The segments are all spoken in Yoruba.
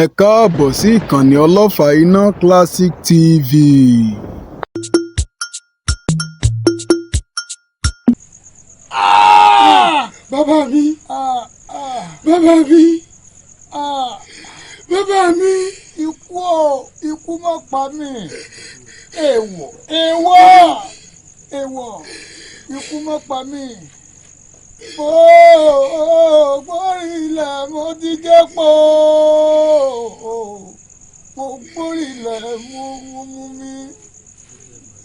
Ẹ káàbọ̀ sí ìkànnì Ọlọ́fà Iná Classic TV. Bàbá mi, bàbá mi, bàbá mi. Ikú o, ikú má pa mí. Èèwọ̀, èèwọ̀, èèwọ̀, ikú má pa mí. Mo gbórí ilẹ̀ mo ti jẹ́ pọ̀. Mo gbórí ilẹ̀ mo mú mi.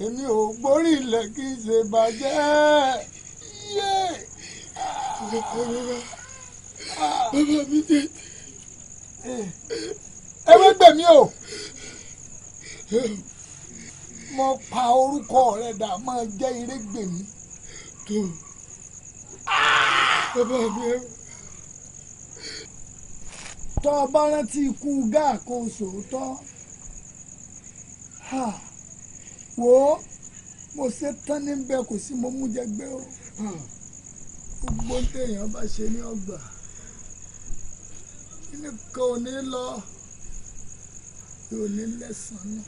Èmi ò gbórí ilẹ̀ kí n ṣe bàjẹ́. Yé! Bàbá mi tètè. Ẹ wé gbẹ̀mí o. Mo pa orúkọ rẹ dà máa jẹ́ irégbèmí. Tó bàbá mi ẹ. Tọ́ ọ bá rántí ikú gáà kó o sòótọ́. Wò ó, mo ṣe tán níbẹ̀ kò sí mo mú jẹ gbé o. Gbogbo téèyàn bá ṣe ní ọgbà nìkan ò ní lọ yóò ní lẹ́sàn-án.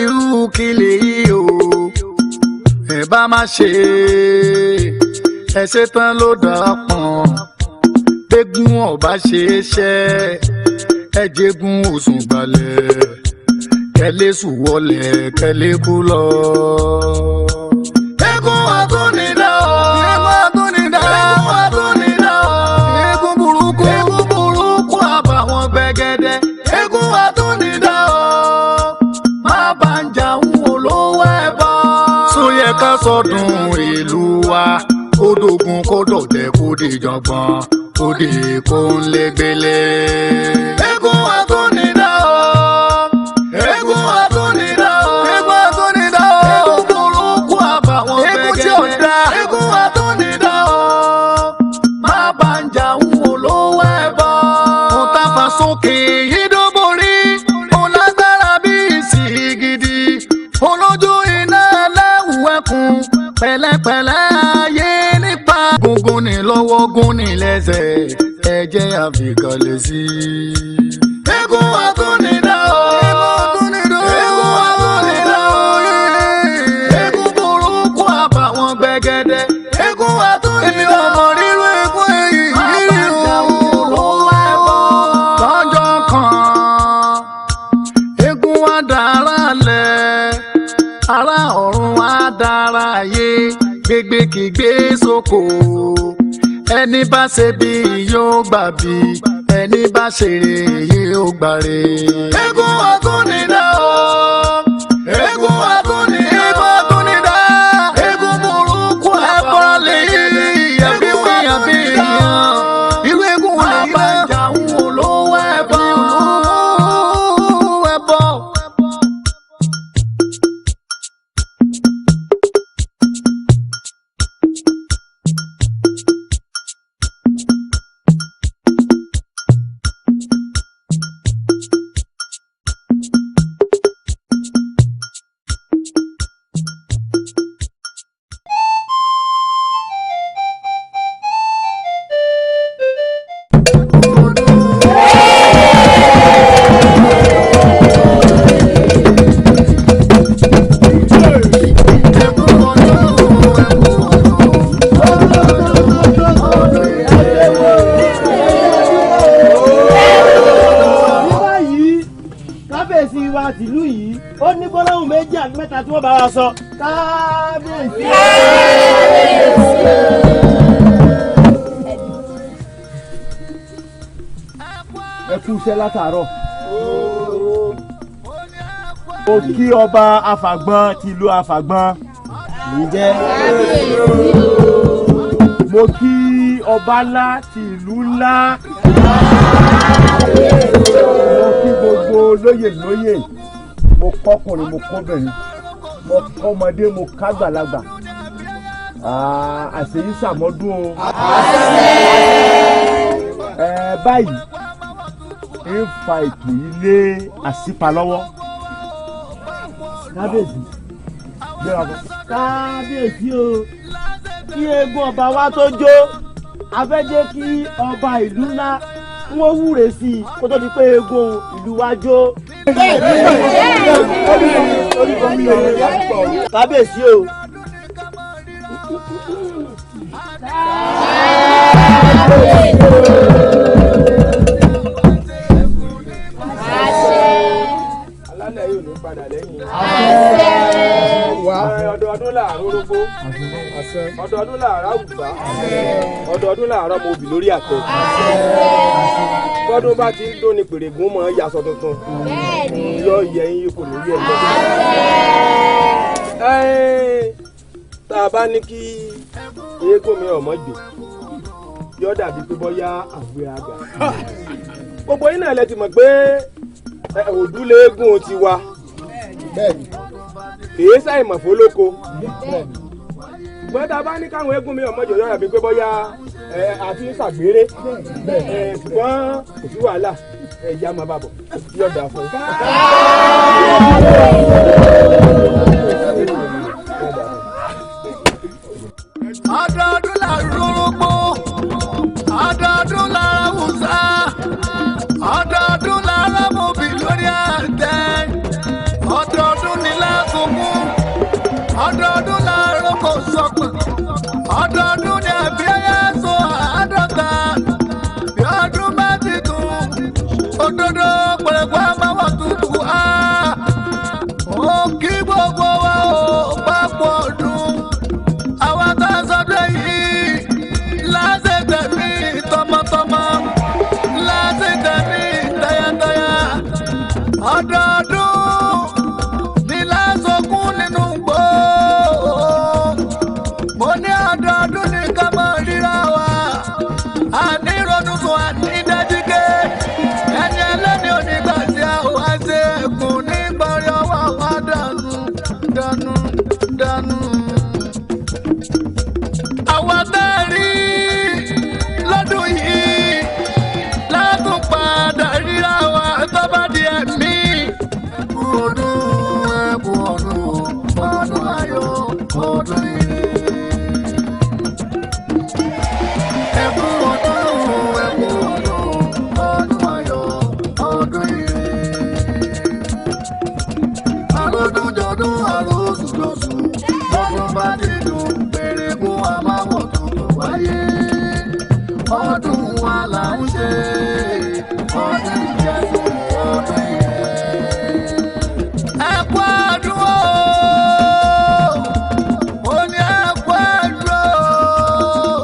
Irú kí lèyí o, ẹ bá má ṣe ẹ ṣe tán ló dà pọ̀n gbégún ọba ṣe é ṣe ẹ jẹ́gun òsùn gbalẹ̀ kẹlẹ́ sùn wọlé kẹlẹ́ kú lọ. Eégún àtúnidá o. Eégún àtúnidá. Eégún àtúnidá o. Eégún burúkú. Eégún burúkú àbàwọ́n gbẹ̀gẹ́dẹ́. Eégún àtúnidá o. Má bá ń jà ń olówó ẹ̀ bọ́. Sóyẹ ká sọdún ìlú wa. Kó dógun kó dọ̀tẹ̀ kó dìjọ̀gbọ̀n. Kó dì kó ń légbélé. Eégún àtúnidá o. Eégún àtúnidá o. Eégún àtúnidá o. Eégún burúkú àbàwọ́n gbẹ̀gẹ́dẹ́. Eégún tí ò dá. Eégún àtúnidá o. Má bá ń jà ń olówó ẹ̀ bọ́. Mo tàfà sókè yídó borí. Mo lágbára bí ìsìgìdì. Olójú iná ẹlẹ́wù ẹkùn. Pẹ̀lẹ́pẹ̀lẹ́ ayé nípa. Gúngún ni lọ́wọ́ gún ni lẹ́sẹ̀. Ẹ jẹ́ àfikànlẹ̀ sí i. Eégún àtúnidá o. Eégún àtúnidá o. Eégún àtúnidá o. Eégún burúkú àbàwọ́n gbẹ̀gẹ́dẹ́. Eégún àtúnidá o. Èmi ò mọ̀ rírú eégún èyí o. Lọ́jọ́ kan, eégún wa dára lẹ̀, ará ọ̀run wa dára ayé, gbégbé kígbé sóko. Ẹni bá ṣe bí yóò gbà bí, ẹni bá ṣe rè yóò gbà rè. Eégún àtúnidá o. Eégún àtúnidá. Eégún àtúnidá. Eégún burúkú ẹ̀bọ̀rọ̀ lè yí. Ẹbí wíyàn bí yàn. Irú eégún wo lè yí náà? Bàbá ń olówó ẹ̀bọ̀. Olówó ẹ̀bọ̀. Ní báyìí, kábíyèsí wa tìlú yìí ó ní gbólóhùn méjì àbí mẹ́ta tí wọ́n bá wa sọ. Kábíyèsí. Ẹ kú iṣẹ́ látàárọ̀. Mo kí ọba Afàgbọ́n tìlú Afàgbọ́n ǹjẹ́. Mo kí ọba ńlá tìlú ńlá. Mo kí gbogbo lóyè lóyè. Mo kọ́kùnrin, mo kọ́bìnrin, mo kọ́mọdé, mo kágbàlagbà. Àṣeyí sàmọ́dún o. Ẹ báyìí ń fa ètò yìí lé àṣìpa lọ́wọ́. Kábíyèsí, gbéra bọ́. Kábíyèsí o, kí eégún ọba wa tó jó, a fẹ́ jẹ́ kí ọba ìlú ńlá Wọ́n wúre sí i kó tó di pé eégún ìlú wa jó. Kábíyèsí o. Alálẹ̀ yóò ní padà lẹ́yìn. Ọdọọdún làárọ̀ orógbó, ọdọọdún làárọ̀ àwùbá, ọdọọdún làárọ̀ ọmọ obì lórí àtẹ. Bọ́dún bá ti ń dún ni pèrègùn mọ́ yaṣọ tuntun. Yọ yẹyin kò ní yẹ lọ. Tá a bá ní kí eégún mi ọmọ jò, yọ dàbí pé bọ́yá àgbéraga. Gbogbo yín náà lẹ ti mọ̀ pé òdúlé eégún ti wa kìí ṣàìmọ̀ fólóko. Ṣùgbọ́n tá a bá ní káwọn eégún mi ọmọ jò, yọ dàbí pé bọ́yá àfi ń ṣàgbére. Ṣùgbọ́n kò sí wàhálà, ẹ̀yà máa bà bọ̀, yọ̀ dà fún un. Ọdọọdún là ń rúrúgbó, ọdọọdún là ń wùsà, ọdọọdún là ń rámọ̀bì lórí àtẹ, ọdọọdún ni lákòókò, ọdọọdún là ń rọkọ sọpọ̀, ọdọọdún ni àbíyá sọ àádọ́ta. Bí ọdún bá ti dùn, òdodo pẹ̀lẹ́pẹ̀ máa wà tutù á. Ó kí gbogbo wa ó papọ̀ ọdún. Àwa tá a sọdún yìí láti tẹ̀mí tọmọtọmọ, láti tẹ̀mí tayátayá. Ọdọọdún ní lásòkún nínú gbó. Mo ní ọdọọdún ní ká máa ríra wa. Àní ronú sùn, àní dájíké. Ẹni ẹlẹ́ni onígbà tí a ò wá ṣe ẹ̀kún nígbà orí ọwọ́ wa dànù dànù dànù. Àwa tá a rí lọ́dún yìí látún padà ríra wa tó bá di ẹ̀mí. Ẹ̀kú ọdún, ẹ̀kú ọdún, ọdún ayọ̀, ọdún ire. Ẹ̀kú ọdún, ẹ̀kú ọdún, ọdún ayọ̀, ọdún ire. Àròdúnjọdún, àròsùjọsù, ọdún bá ti dùn, pèrègùn àmàwọ̀ tuntun wáyé. Ọdún wa là ń ṣe, ọdún ìjẹsùn, ọdún ire. Ẹ kú ọdún o, mo ní ẹ kú ọdún o.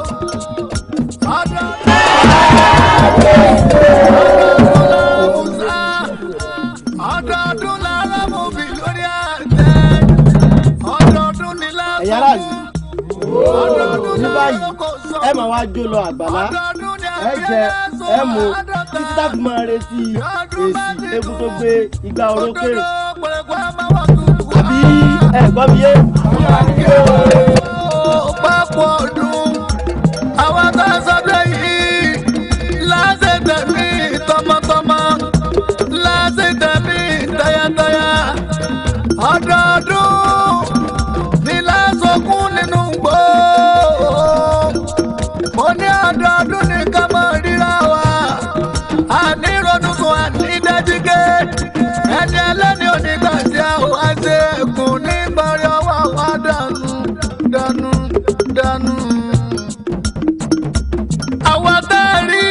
Ọdún ọdọọdún lára mo fi lórí àtẹ, ọdọọdún ní Ẹ̀yin aráàlú, ọdọọdún ní báyìí ẹ máa wá jó lọ àgbàlá, ẹ jẹ, ẹ mu títí tá a fi máa retí èsì eégún tó gbé igbá orókè. Àbí ẹ gbọ́ mi yé? Papọ̀ ọdún, àwa tá a sọdún yìí láti tẹ̀mí tọmọtọmọ, láti tẹ̀mí tayátayá. Ọdọọdún ní lásòkún nínú gbó. Mo ní ọdọọdún ní ká máa ríra wa. Àní ronú sùn, àní dájíké. Ẹni ẹlẹ́ni onígbà tí a ò wá ṣe ẹ̀kún nígbà orí ọwọ́ wa dànù dànù dànù. Àwa tá a rí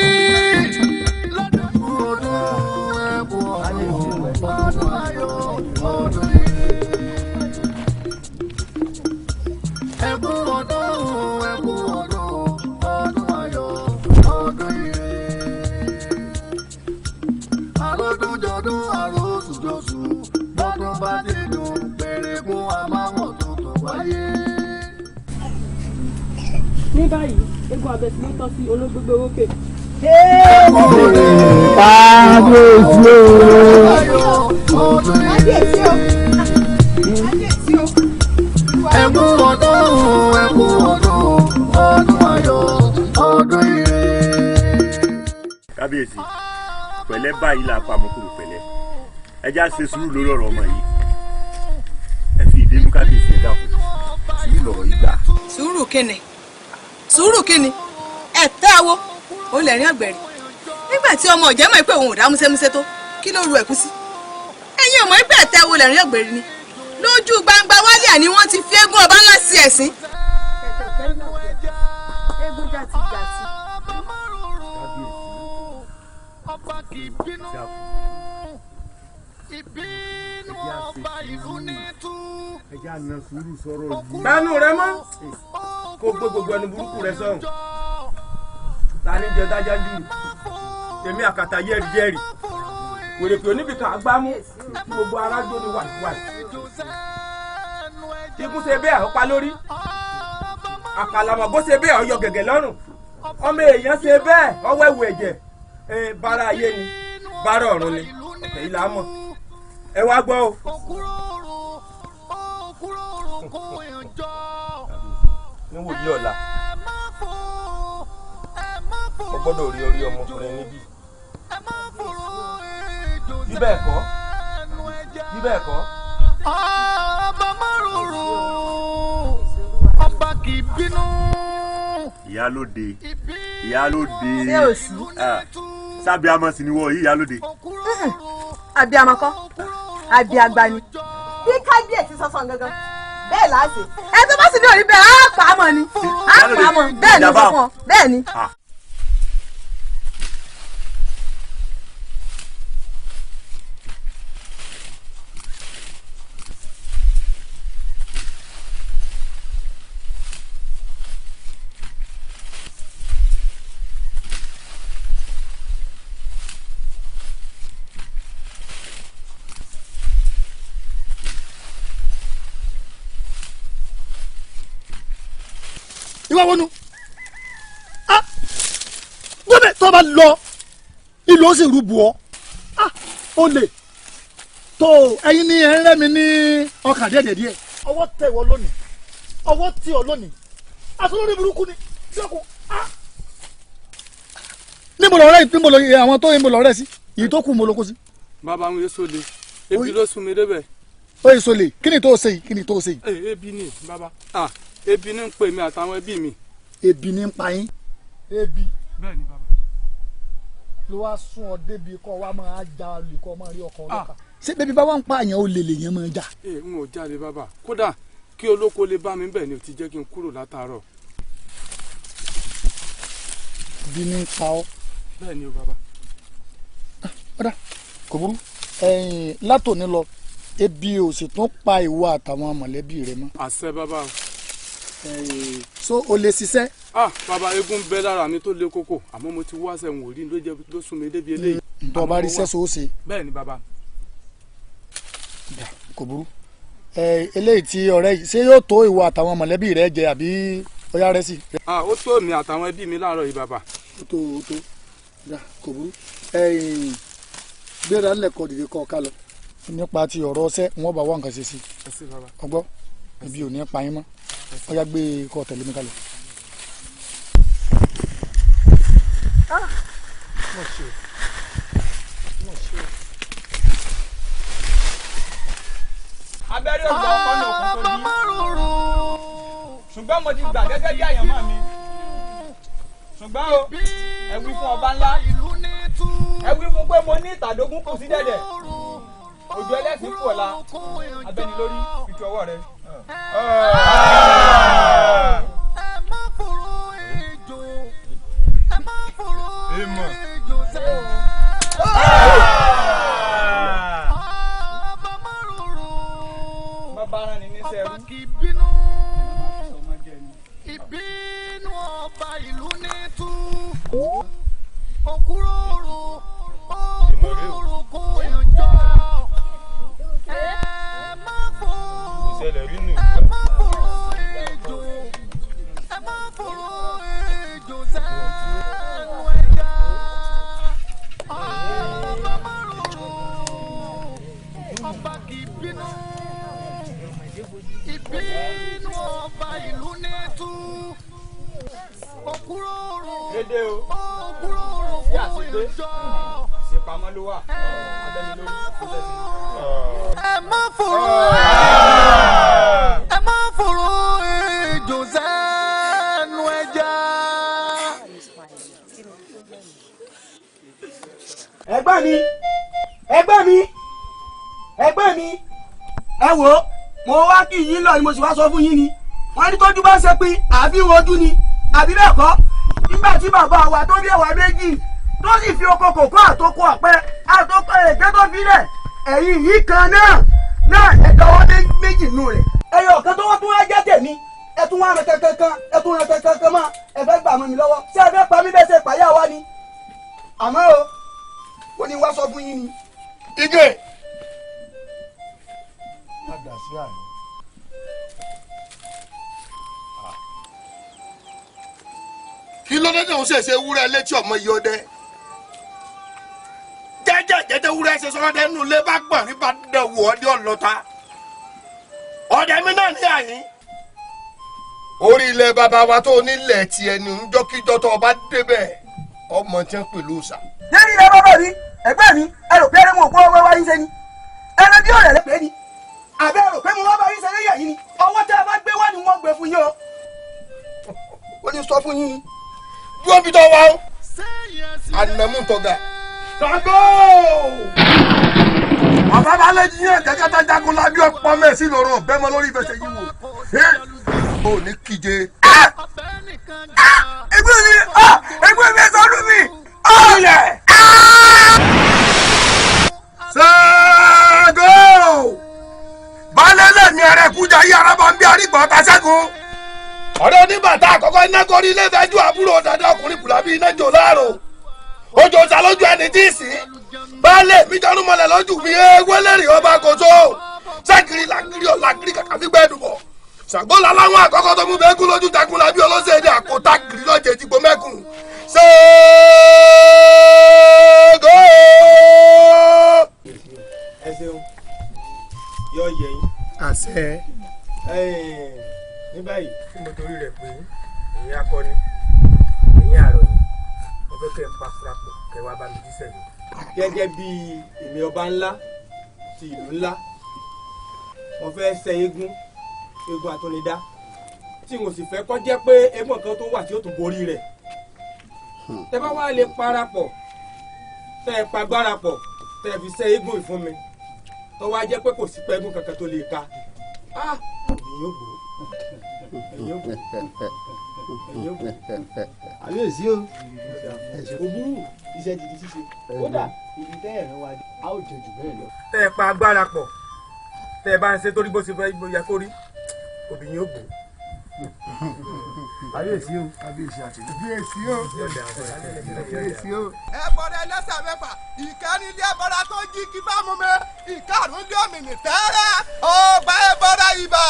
lọ́dún ọdún, ẹ̀kú ọdún, ọdún ayọ̀, ọdún ire. Ẹ̀kú ọdún, ẹ̀kú ọdún, ọdún ayọ̀, ọdún ire. Àròdúnjọdún, àròsùjọsù, bọ́dún bá ti dùn, pèrègùn àmàwọ̀ tuntun wáyé. Ní báyìí, eégún abẹ́sí ló tọ́ sí olóògbé orókè. Kábíyèsí o. Kábíyèsí o. Ẹkú ọdún, ẹkú ọdún, ọdún ayọ̀, ọdún ire. Kábíyèsí, pẹ̀lẹ́ báyìí là pa àmọkùrù pẹ̀lẹ́. Ẹ já ṣe sùúrù lórí ọ̀rọ̀ ọmọ yìí. Ẹ fi ìbínú, kábíyèsí, ẹ dákun, sùúrù lọ̀rọ̀ yìí gbà. Sùúrù kíni? Sùúrù kíni? Ẹ tẹ́ àwo ó lè rí àgbẹ̀rì. Nígbà tí ọmọ ọ̀jẹ̀ mọ̀ pé òun ò dá músẹ́músẹ́ tó, kí ló ru ẹ̀kú sí? Ẹ̀yin ò mọ̀ pé ẹ̀tẹ́ wo lẹ̀rín ọ̀gbẹ̀rì ni. Lójú gbangba wálé àní wọ́n ti fi eégún ọba ńlá sí ẹ̀sín. Eégún já ti gbà sí. Bánú rẹ mọ́ kó gbé gbogbo ẹnu burúkú rẹ sọ̀hún. Ta ni jẹ dájá jù? Èmi àkàtà yẹ́rì yẹ́rì. Wèrèpè oníbìkan àgbámú kí gbogbo ara jó ni wàìwàì. Ikú ṣe bẹ́ẹ̀ ó pa lórí. Àkàlàmọ̀gbó ṣe bẹ́ẹ̀ ó yọ gẹ̀gẹ̀ lọ́rùn. Ọmọ èèyàn ṣe bẹ́ẹ̀ ó wẹ̀wù ẹ̀jẹ̀. Bára ayé ni, bára ọ̀run ni, ọ̀tẹ̀ yìí là á mọ̀. Ẹ wá gbọ́ o. Níwòyí ọ̀la, o gbọ́dọ̀ rí orí ọmọkùnrin níbí. Bí bẹ́ẹ̀ kọ́, bí bẹ́ẹ̀ kọ́. Ọba márùrù, ọba kì í bínú. Ìyálóde, ìyálóde. Ṣé o sí? Sábìámọ̀ sì ni wọ́n yìí, ìyálóde. Àbíamọ kọ́, àbíàgbà ni. Bí kábíyèsí sọ́sọ́ gangan, bẹ́ẹ̀ là á ṣe. Ẹ tó bá sì ní òrí bẹ́ẹ̀, á pa á mọ̀ ni. Á pa á mọ̀, bẹ́ẹ̀ ni mo sọ fún ọ, bẹ́ẹ̀ ni. Ìwà wọnú ah gbọ́dọ̀ tó bá lọ ìlú ó sì rúbu ọ ah ó lè tó ẹ̀yin ni ẹ ń rẹ́ mi ní ọkàn díẹ̀ díẹ̀. Ọwọ́ tẹ ìwọ lónìí, ọwọ́ tẹ ọ lónìí, àtúndì burúkú ni dẹ́kun ah. Níbo lọ rẹ, níbo lọ àwọn tó níbo lọ rẹ sí èyí tó kù mo lọ kó sí. Bàbá ń yéso le, ebi ló sún mi débẹ̀. Ó yéso le, kí ni tó ṣe yìí, kí ni tó ṣe yìí. Ebi ni bàbá, ah ebi ní ń pè mí àtàwọn ẹbí mi. Ebi ní ń pa yín. Ebi. Bẹ́ẹ̀ ni bàbá. Ló wá sún ọ débi kọ́ wa máa ja olùkọ́ máa rí ọkọ̀ ọlọ́kà. Ṣé bébí bá wà ń pa àyàn olè lèèyàn máa jà. Ee n ò jáde bàbá, kódà kí olóko lè bá mi bẹ̀ ni ò ti jẹ́ kí n kúrò látàárọ̀. Ebi ní ń pa ọ́. Bẹ́ẹ̀ ni o bàbá. Ọ̀dà kò burú, ẹ̀yìn látòní lọ ebi ò sì tún pa ìwọ àtàwọn mọ̀lẹ́bí rẹ mọ́. Àṣẹ bàbá o. So o lè ṣiṣẹ́. Ah bàbá, eégún ń bẹ lára mi tó le koko, àmọ́ mo ti wá sẹ́wọ̀n orí ló jẹ́ ló sún mi débi eléyìí. Ntọ́ bá rí sẹ́sọ ó ṣe. Bẹ́ẹ̀ ni bàbá. Kò burú, eléyìí tí ọ̀rẹ́ yìí ṣé yóò tó ìwọ àtàwọn mọ̀lẹ́bí rẹ jẹ àbí ọyá rẹ sí. Ah ó tó mi àtàwọn ẹbí mi láàárọ̀ yìí bàbá. Ó tó, ó tó, kò burú, gbéra ńlẹ̀kọ̀ dìde kọ́ ọ ká lọ. Nípa ti ọ̀rọ̀ ọṣẹ́ wọn bá wá nǹkan ṣe sí i ọgbọ́ ibi ò ní pa yín mọ́, ọyá gbé kọ́ tẹ̀lé mi kalẹ̀. Abẹ́rẹ́ ọgbà ọkọ ní òkun tó ní, ṣùgbọ́n mo ti gbà gẹ́gẹ́ bí àyànmọ́ mi. Ṣùgbọ́n o, ẹ wí fún ọba ńlá, ẹ wí fún pé mo ní ìtàdógún kù sí dẹ̀dẹ̀. Òjò ẹlẹ́sìn kù ọ̀la, abẹ́ni lórí fi tu ọwọ́ rẹ. Èèmọ̀. Bàbá ara ni níṣẹ́ ẹrú. Ìbínú ọba ìlú ní tú, òkúròrò òkúròrò kò yànjọ. Ẹ má fò, ẹ má fòrò ejò, ẹ má fòrò ejò sẹ́nu ẹja. Ọba márùrù, ọba kì í bínú. Ìbínú ọba ìlú ní tú, òkúròrò òkúròrò kò yànjọ. Àṣepamọ́ ló wà, abẹ́ni lórí kò lẹ́sìn. Ẹ má fòrò, ẹ má fòrò ejò sẹ́nu ẹja. Ẹ̀gbọ́n mi, ẹ̀gbọ́n mi, ẹ̀gbọ́n mi, ẹ wò ó, mo wá kí yín lọ ni mo sì wá sọ fún yín ni. Wọ́n ní tójú bá ń ṣe pin àbí wojú ni àbí bẹ́ẹ̀ kọ́. Nígbà tí bàbá wa tó bí ẹwà méjì tó sì fi oko kòkó àtoko ọ̀pẹ àtoko ẹ̀gẹ́ tó fi lẹ̀, ẹ̀yìn yìí kan náà náà ẹ̀dọ́wọ́ méjì nù rẹ̀. Ẹyọ kan tó wọ́n tún wá jẹ́ tèmi, ẹ tún wá rẹ kankan, ẹ tún rẹ kankan mọ́, ẹ fẹ́ gbà mọ́ mi lọ́wọ́. Ṣé ẹ fẹ́ pa mí bẹ́ẹ̀ ṣe pàyà wa ni? Àmọ́ o, ó ní wá sọ fún yín ni. Ige. Padà sí àná. Kí ló dé tóun ṣèṣe wúrẹ́ létí ọmọ iye ọdẹ? Jẹ́jẹ́ jẹ́jẹ́ wúrẹ́ ṣe sọ́dẹ́ nínú ilé bá gbọ̀n nípa dẹ̀wò ọdẹ ọlọ́ta. Ọdẹ mi náà ní àyín. Orí ilẹ̀ bàbá wa tó nílẹ̀ tiẹ̀ ní njọ́kíjọ́ tó o bá débẹ̀ ọmọ tí ń pè lóòsà. Lẹ́yìn ilẹ̀ bàbá mi, ẹ̀gbọ́n mi, ẹ rò pé ẹrẹ́ mo gbọ́ wá yín ṣe ni. Ẹran bí ọ̀rẹ́ lẹ́pẹ́ ni. Àbẹ́ rò pé mo wá bá yín ṣe lẹ́yìn yìí ni. Ọwọ́ tẹ́ ẹ bá gbé wá ni wọ́n gbé fún yín o. Ó ní sọ fún yín ni. Dúró bí tó wá o. Ànàmú tọ̀gà. Ṣàngó! Bàbá bá lè jiyàn jẹ́jẹ́ tá jagun lábí ọ̀pọ̀ mẹ́sì lọ́rọ̀ bẹ́ẹ̀ mọ́ lórí ìfẹsẹ̀ yìí wò. Ó ní kíje. Ẹgbẹ́ mi, ẹgbẹ́ mi sọdún mi. Ilẹ̀! Ṣàngó! Baálé lẹ́mi ẹrẹ kújà yí araba ń bí arígbọ̀n ọ̀tá ṣẹ́gun. Ọ̀rẹ́ oníbàtà àkọ́kọ́ iná gorí ilé ìfẹ́jú àbúrò dàdé ọkùnrin bùlábí iná jò láàrò. Ojo ta lójú ẹni tí ì sí. Baálé mi jọrú mọ́lẹ̀ lójú mi ewé lẹ́rìí ọba kòtó. Ṣẹ́kiri làkiri ọ̀làkiri kàkà fi gbẹ́dùn bọ̀. Ṣàngó làláwọn àkọ́kọ́ tó mú bẹ́ẹ̀ lójú takun làbí ọlọ́sẹ̀ èdè àkótá kiri lọ́jẹ̀ ìdìbò mẹ́kùn. Ṣàngó! Ẹ ṣeun, yọ yẹ yín. Àṣẹ. Ní báyìí tí mo torí rẹ̀ pé ẹ̀yin akọni, ẹ̀yin àròyìn, mo fẹ́ kẹ́ ẹ pa fúrapọ̀ kẹ́ wá bá mi jíṣẹ́ mi. Gẹ́gẹ́ bí èmi ọba ńlá ti ìlú ńlá, mo fẹ́ ṣe eégún, eégún àtúnidá, tí mo sì fẹ́ kó jẹ́ pé eégún kan tó wà tí ó tún borí rẹ̀. Tẹ́ bá wá lè parapọ̀, tẹ́ ẹ pagbára pọ̀, tẹ́ ẹ fi ṣe eégún ìfún mi, tó wá jẹ́ pé kò sí pé eégún kankan tó lè ka. Ẹ̀yin ò gbó. Ẹ̀yin ò gbó. Ẹ̀yin ò gbó. Àbíyèsí o, kò burú, iṣẹ́ gidi ṣíṣe. Kódà ibi tẹ́ ẹ̀rọ wa a ó jẹ jù bẹ́ẹ̀ lọ. Tẹ́ ẹ pa agbára pọ̀, tẹ́ ẹ bá ń ṣe torí bó ṣe fẹ́ yẹ kó rí, obìnrin yóò gbó. Àbíyèsí o. Kábíyèsí àti kábíyèsí o. Kábíyèsí o. Ẹbọra ẹlẹ́sẹ̀ mẹ́fà, ìkẹrin ilé ẹbọra tó jí kí bá mú mi, ìkarùn ilé òmìnir tẹ́rẹ́, ọba ẹbọra ibà.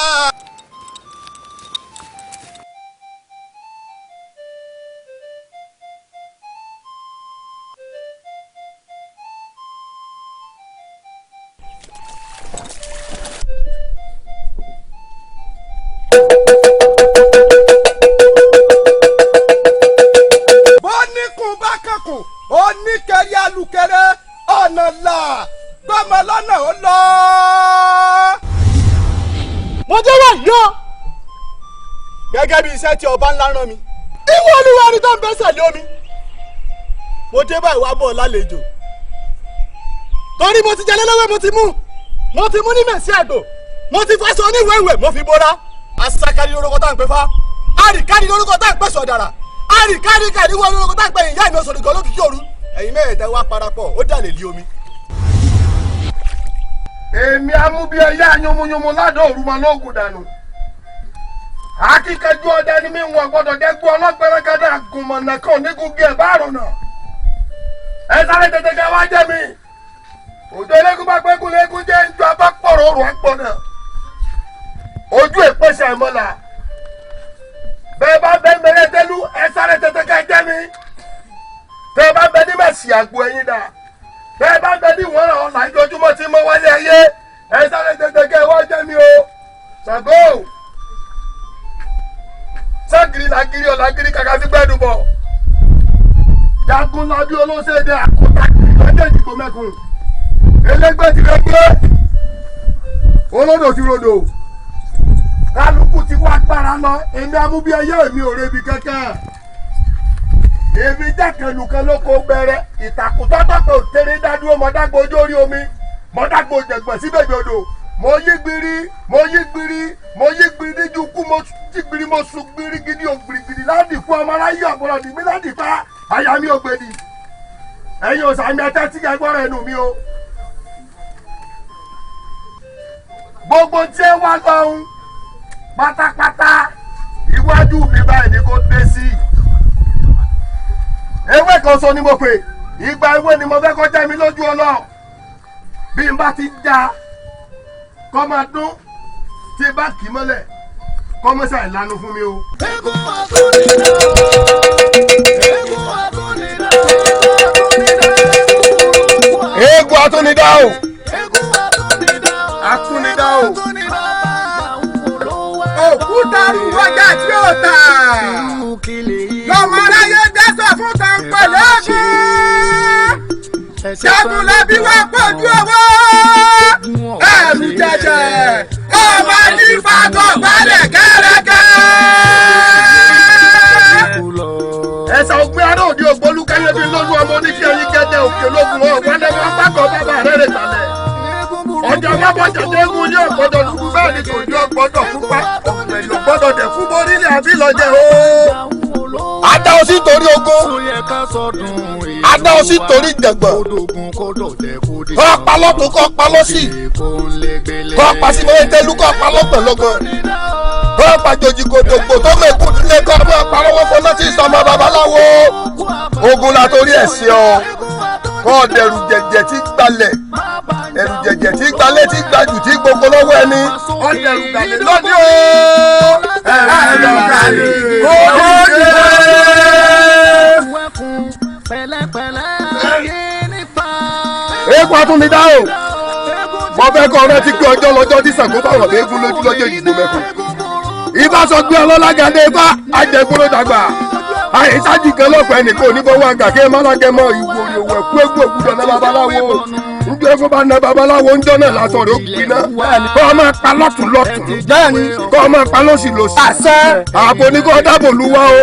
Bóníkun bá kankun, oníkẹrẹ alukẹrẹ, ọ̀nà là gbọ́mọ lọ́nà ó lọ. Mo jẹ́ wà yọ gẹ́gẹ́ bí iṣẹ́ tí ọba ńlá rán mi. Ìwọ olúwa ni tó ń bẹ́sẹ̀ lé omi. Mo dé báyìí wá bọ̀ lálejò. Torí mo ti jẹ lẹ́lẹ́wẹ́, mo ti mú ní mẹ̀sí àgbò, mo ti fẹsọ̀ oníwèwè, mo fi bora. Asakari lórúkọ tá à ń pè fá, àríkárí lórúkọ tá à ń pè sọ̀dàrà, àríkárí kàríwọ lórúkọ tá à ń pè ìyá mi ọ̀sọ̀rọ̀ lókìkí òru. Ẹ̀yin mẹ́ẹ̀ẹ́dẹ́ wá parapọ̀, ó dà lè lé omi. Èmi amúbíẹyá yomoyomo ládùn òrùmọ lóògùn dànù. Akíkanjú ọdẹ ni mí, wọn gbọ́dọ̀ dẹgbẹ ọlọgbẹrẹgẹdẹ àgùnmọ̀nà kan onígungi ẹ̀ bá àrùnà. Ẹ sáré tètè ká wá jẹ́ mi. Òjò eléégún bá gbégún léégún jẹ́ njọ abápọ̀rọ̀ òrùn àpọ̀nà. Ojú ìpèsè àìmọ́là. Bẹ́ẹ̀ bá bẹ́ẹ̀ mẹ́rẹ́ tẹ́lú, ẹ sáré tètè ká jẹ́ mi. Tẹ́ bá bẹ ní mẹ̀sì àgbo ẹ̀yìn dà. Bẹ́ẹ̀ bá bẹ ní ìwọ̀n ọ̀la ìjọjúmọ́ tí mo wáyé ayé, ẹ sáré tètè kẹ́ ẹ wá jẹ́ mi o. Ṣàngó! Ságìrì làgìrì ọ̀làgìrì kàkà fi gbẹ́dùn bọ̀. Jagun lábí olóṣèdè àkótá lọ́jọ́ ìdìbò mẹ́kun. Elégbé ti rẹ gbé. Olódò ti rodò. Kálukú ti wá gbára lọ, èmi amúbíẹyẹ èmi ò rebi kankan. Èmi jákèlùkẹ́ ló kó bẹ̀rẹ̀ ìtàkùn tọ́tọ́tọ̀ tẹ̀rẹ̀ Mo dágbo ojú orí omi, mo dágbo jẹ̀gbọ̀n sí bèbè odò, mo yí gbiri, mo yí gbiri, mo yí gbiri níjú kú, mo jí gbiri, mo sùn gbiri gidi ògbìrìgbìrì láǹdì fún ọmọ aráyé ọ̀gbọ́n dì mí láǹdì pa àyà mi ògbèdì. Ẹ̀yin òsàmì ẹtẹ́ tí kẹgbọ́rọ̀ ẹnu mi o. Gbogbo tí ẹ wá lọ́hún pátápátá iwájú mi báyìí ni kò dé sí. Ewé kan sọ ni mo pè, ìgbà ewé ni mo fẹ́ kọjá mi lójú ọlọ́. Bí n bá ti já kọ́ máa dún, tí n bá kì í mọ́lẹ̀ kọ́ mọ́sà ìlànà fún mi o. Eégún atúnidá o, atúnidá o. Òkúta rúwọ́jà tí ó tà lọ́mọ aráyé dẹ́sọ̀ fún tàǹpẹ̀ lẹ́gùn. Jagunlabi wá pọ̀jù owó ẹ̀rù jẹjẹ ọmọ nípa tó balẹ̀ kẹ́rẹ́kẹ́. Ẹ̀sà ògbé ará òde ògbólú káyé bí lóru ọmọ oníṣẹ́ yín kẹ́tẹ́ òkè lógun ọ̀ wálé wọn pákọ̀ bàbá rẹ̀ rẹ̀ gbalẹ̀. Ọjọ́ bábọ̀jà dégún ní ọ̀gbọ́dọ̀ dúdú bẹ́ẹ̀ ni kò ní ọ̀gbọ́dọ̀ pupa ọ̀gbẹ̀lì ọ̀gbọ́dọ̀ dẹ̀ fún borílẹ̀ àbí lọ́jẹ̀ o. Adá ọ sí torí ogun, adá ọ sí torí jẹ̀gbọ̀n, kọ́ pa lọ́tún kọ́ pa lọ́sì, kọ́ pa sí mọ́tẹ́lú kọ́ pa lọ́gbọ̀nlọ́gbọ̀n, kọ́ pa jòjì gòdògbò tó mẹ́kù nílé kọ́ mọ́ parọ́wọ́ fọlọ́ tí sọmọ babaláwo. Ogun la torí ẹ̀ sí ọ, kọ́ dẹrù jẹ̀jẹ̀ tí gbalẹ̀, ẹrù jẹ̀jẹ̀ tí gbalẹ̀ tí gbajù tí gbogbo lọ́wọ́ ẹni, ọ̀dẹ̀rù gbalẹ̀ lónìí o. Ẹrù gbalẹ̀ lónìí. Eégún atúnidá o, mo fẹ́ kọ́ rántí pé ọjọ́ lọ́jọ́ tí Ṣàngó bá wọ̀ léegun lójú lọ́jọ́ ìdìbò mẹ́kùn. Ibà sọ pé ọlọ́lágadé ifá ajẹgbóró dàgbà. Àìsájì kan lọ́pọ̀ ẹnìkan oníbọ̀wọ́ àgà kí ẹ má lágẹ̀ mọ́ ìwò òwò ẹ̀kú egbò ògùdọ̀ náà babaláwo. Njẹ́ eégún bá na babaláwo ńjọ́ náà lásán rẹ̀ ó gbiná. Kọ́ ọ máa pa lọ́tún lọ́tún. Kọ́ ọ máa pa lọ́sì lọ́sì. Ààbò ní kọ́ dáàbò lu wá o.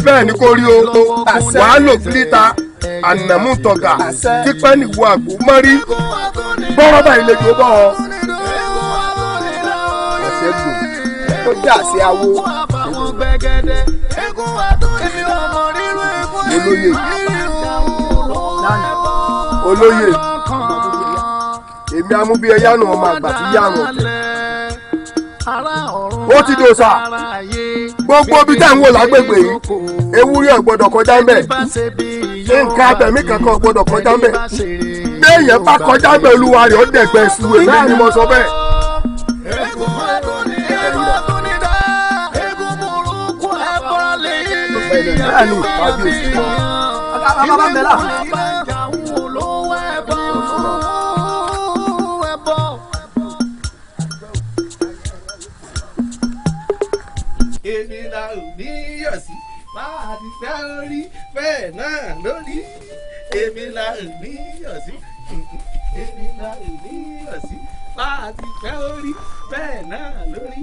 Bẹ́ẹ̀ ni kò rí o. Wàá lò kílíta ànàmútọ̀gà kípẹ́ nìwọ àgbò mọ́rí. Bọ́rọ̀ báyìí lè jó bọ́ ọ. Àṣẹ gbò. Ó dà sí awo. Olóyè, olóyè, èmi amúbíyẹyánu ọmọ àgbà tí yánu ọ̀tẹ̀. Ó ti dòṣà. Gbogbo ibi tá à ń wò lágbègbè yìí, ewúrẹ́ ò gbọ́dọ̀ kọjá ń bẹ̀, nǹkan abẹ̀mí kankan ò gbọ́dọ̀ kọjá ń bẹ̀. Béèyàn bá kọjá ń bẹ̀, olúwa rẹ̀ ó dẹ̀gbẹ́ ṣu. Èmi ni mo sọ bẹ́ẹ̀. Bẹ́ẹ̀ni, kábíyèsí. Bàbá ń bẹ láàfin. Èmi la ò ní yọ̀ sí, máa ti fẹ́ orí bẹ́ẹ̀ náà lórí. Èmi la ò ní yọ̀ sí, èmi la ò ní yọ̀ sí, máa ti fẹ́ orí bẹ́ẹ̀ náà lórí.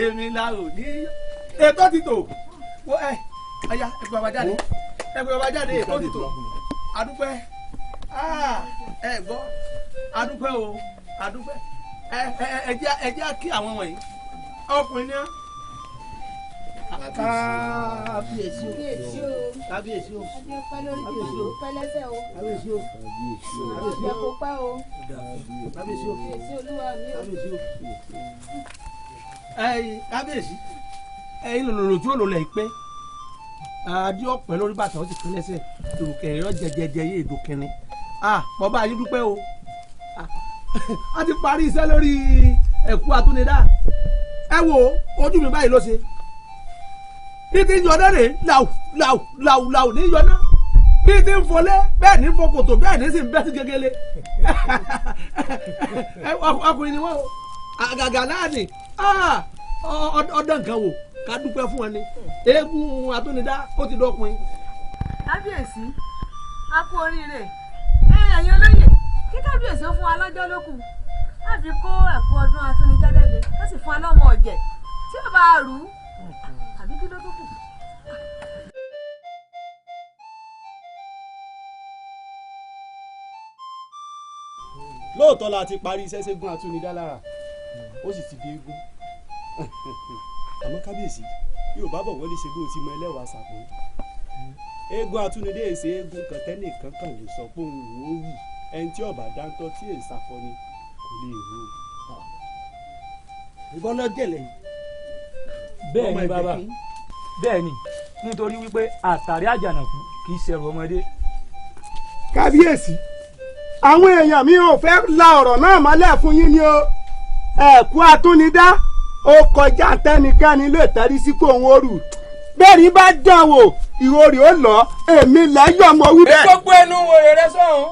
Èmi la ò ní yọ̀. Ètò ti tò wo ẹ aya ẹgbẹ́ bàbá jáde, ẹgbẹ́ bàbá jáde, ètò ti tò. Adúpẹ́, ẹ gbọ́, adúpẹ́ o, adúpẹ́. Ẹ ẹ ẹ jẹ́ kí àwọn wọ̀nyí ọkùnrin ní. Kábíyèsí o, kábíyèsí o, kábíyèsí o, kábíyèsí o, kábíyèsí o, kábíyèsí o. Ẹ̀yin kábíyèsí, ẹ̀yin lòlòlò tí ó lò lẹ̀ pé adé ọ̀pẹ lórí bàtà ó sì pín lẹ́sẹ̀ ìrùkẹ̀ ẹ̀rọ jẹjẹjẹ yé èdò kìnní. Mo bá yín dúpẹ́ o, a ti parí iṣẹ́ lórí ẹ̀kú atúnidá. Ẹ wo ojú mi báyìí ló ṣe bí ti ń yọ náà rè làwù làwù làwù làwù ní yọ náà, bí ti ń fọlé bẹ́ẹ̀ ní fọkòtò bẹ́ẹ̀ ní sì ń bẹ́ sí gegele. Ọkùnrin ni wọ́n o, àgàgà náà ni ọdọ nǹkan wò ká dúpẹ́ fún wọn ni. Eégún atúnidá ó ti dọkùnrin. Kábíyèsí, a kú oríire. Ẹ̀yin olóyè, kí kábíyèsí ó fún wa lọ́jọ́ lókù láti kó ẹ̀kú ọdún atúnidá jáde, ó sì fún wa lọ́mọ ọ̀jẹ̀ tí ó bá rú àbí kí ló tó kù. Lóòótọ́ la ti parí iṣẹ́ ségun atúnidá lára, ó sì ti di eégún. Àmọ́ kábíyèsí, yóò bá bọ̀ wọlé ṣe bó ti mọ ẹlẹ́wàá sàpò. Eégún atúnidé èsè eégún kan tẹ́nìkan kan lè sọ pé òun ò wù. Ẹni tí ọba dáńtọ́ tí èsà kọni kò lè rú. Ìbọn náà jẹ̀lẹ̀ yìí. Bẹ́ẹ̀ ni bàbá, bẹ́ẹ̀ ni, nítorí wípé àtàrí àjànàkú kì í ṣẹrù ọmọdé. Kábíyèsí, àwọn èèyàn mi ò fẹ́ la ọ̀rọ̀ náà mọ́lẹ̀ fún yín ni o. Ẹ̀kú atúnidá ó kọjá tẹnikẹ́ni lè tẹ́rí sí kó òun ó rù. Bẹ́ẹ̀ ni bá dán wò, ìrorì ó lọ, èmi lẹ́yọ̀ mọ́ wí bẹ́ẹ̀. Gbogbo ẹnu wo rẹ sọ̀hún.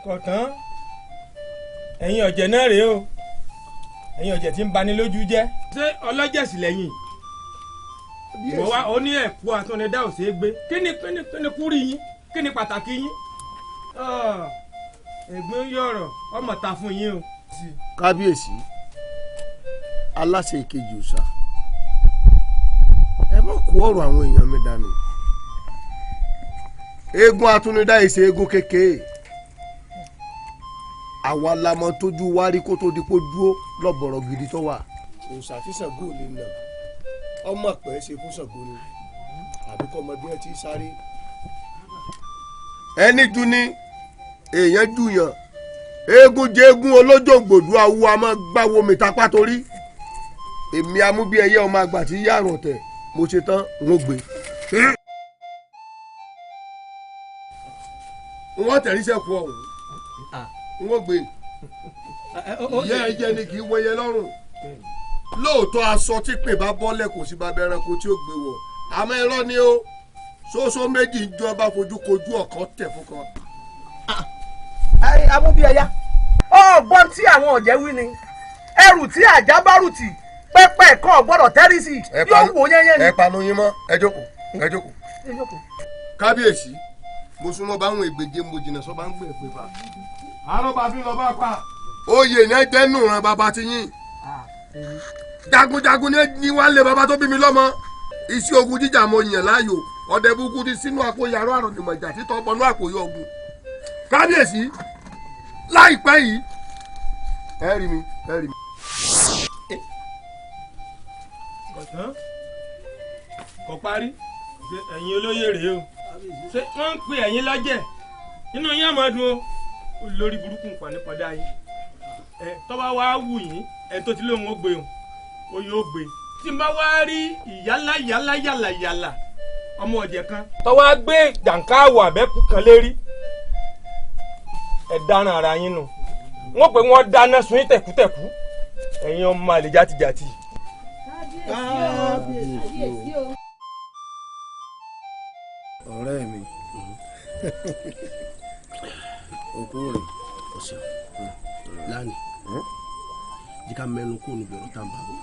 Kọ̀tán, ẹ̀yin ọ̀jẹ̀ náà rèé o, ẹ̀yin ọ̀jẹ̀ tí ń bani lójú jẹ́. Ṣé ọlọ́jẹ̀ sì lẹ́yìn? Wọ́n wá ó ní ẹ̀kú atúnidá ò ṣeé gbé. Kí ni kúrì yín? Kí ni pàtàkì yín? Ẹ̀gbọ́n yọ̀rọ̀ ọmọ ta fún yín o. Kábíyèsí, aláṣẹ ìkejì òòṣà, ẹ má kó ọ̀rọ̀ àwọn èèyàn mi dànù. Eégún atúnidá yìí ṣe eégún kékeré. Àwa la mọ̀ tójú wárí kó tó di kó dúró lọ́bọ̀rọ̀ gidi tó wà. Òòṣà tí Ṣàngó lè nà ọmọ pẹ́ ṣe fún Ṣàngó ni, àbí kọ́ ọmọ bí wọ́n ti sáré. Ẹni ju ni èèyàn jùyàn. Eégún jẹ́gún olójòǹgbòdú awo a máa gbáwo mi tapá torí. Èmi amúbíẹyẹ ọmọ àgbà tí yàrá ọ̀tẹ̀ mo ṣe tán n ó gbé. Wọ́n tẹ̀rí sẹ́kù ọ̀hún n ó gbé. Ìyá ẹyẹ ni kì í wẹyẹ lọ́rùn. Lóòótọ́ aṣọ tí pè bá bọ́lẹ̀ kò sí bàbá ẹranko tí ó gbé wọ̀. Àmọ́ irọ́ ni ó ṣoṣo méjì ń jọba fojú kojú ọ̀kan tẹ̀ fún kan. Amúbíẹyá, ọgbọ́n tí àwọn ọ̀jẹ̀ wí ni ẹrù tí àjà bá rù tì pẹ́pẹ́ kan gbọ́dọ̀ tẹ́rí sí yóò wò yẹ́nyẹ́ ni. Ẹ panu yín mọ́, ẹ jókòó, ẹ jókòó. Kábíyèsí, mo súnmọ́ báwọn ègbèje mo jìnnà sọ bá ń gbé èpè fa. Àárọ̀ bá fi lọ bá pa. Oyè yẹn jẹ́ nù ran bàbá ti yín. Jagunjagun ni wàá lé bàbá tó bí mi lọ́mọ. Iṣẹ́ ogun jíjà mo yàn láàyò. Ọdẹ burúkú ti sínú àpò yàrá àrùn ìmọ̀ ìjà títọ́ bọnú àpò yọ ogun. Kábíyèsí, láìpẹ́ yìí ẹ rí mi, ẹ rí mi. Kọ̀tán, kò parí. Ẹ̀yin olóyè rèé o, ṣé wọ́n ń pe ẹ̀yin lọ́jẹ̀? Inú yín àmọ́ dùn o, olórí burúkú nǹkan nípa dá yín. Ẹ tọ́ba wá wù yín, ẹ tó ti lóun ó gbé o, ó yóò gbé. Tí n bá wá rí ìyálà yálà yàlà yàlà ọmọ ọ̀jẹ̀ kan tọ́wọ́ á gbé jàǹkáwọ̀ àbẹ́kù kan lérí, ẹ dáná ara yín nù. Wọ́n pè wọ́n dáná sun yín tẹ̀kútẹ̀kú. Ẹ̀yin ọmọ àlè játijàti. Kábíyèsí o. Ọ̀rẹ́ mi, òkú rẹ̀ ọ̀sẹ̀ lánìí jí ká mẹ́nu kó níbi ọ̀rọ̀ tá à ń bá bọ̀.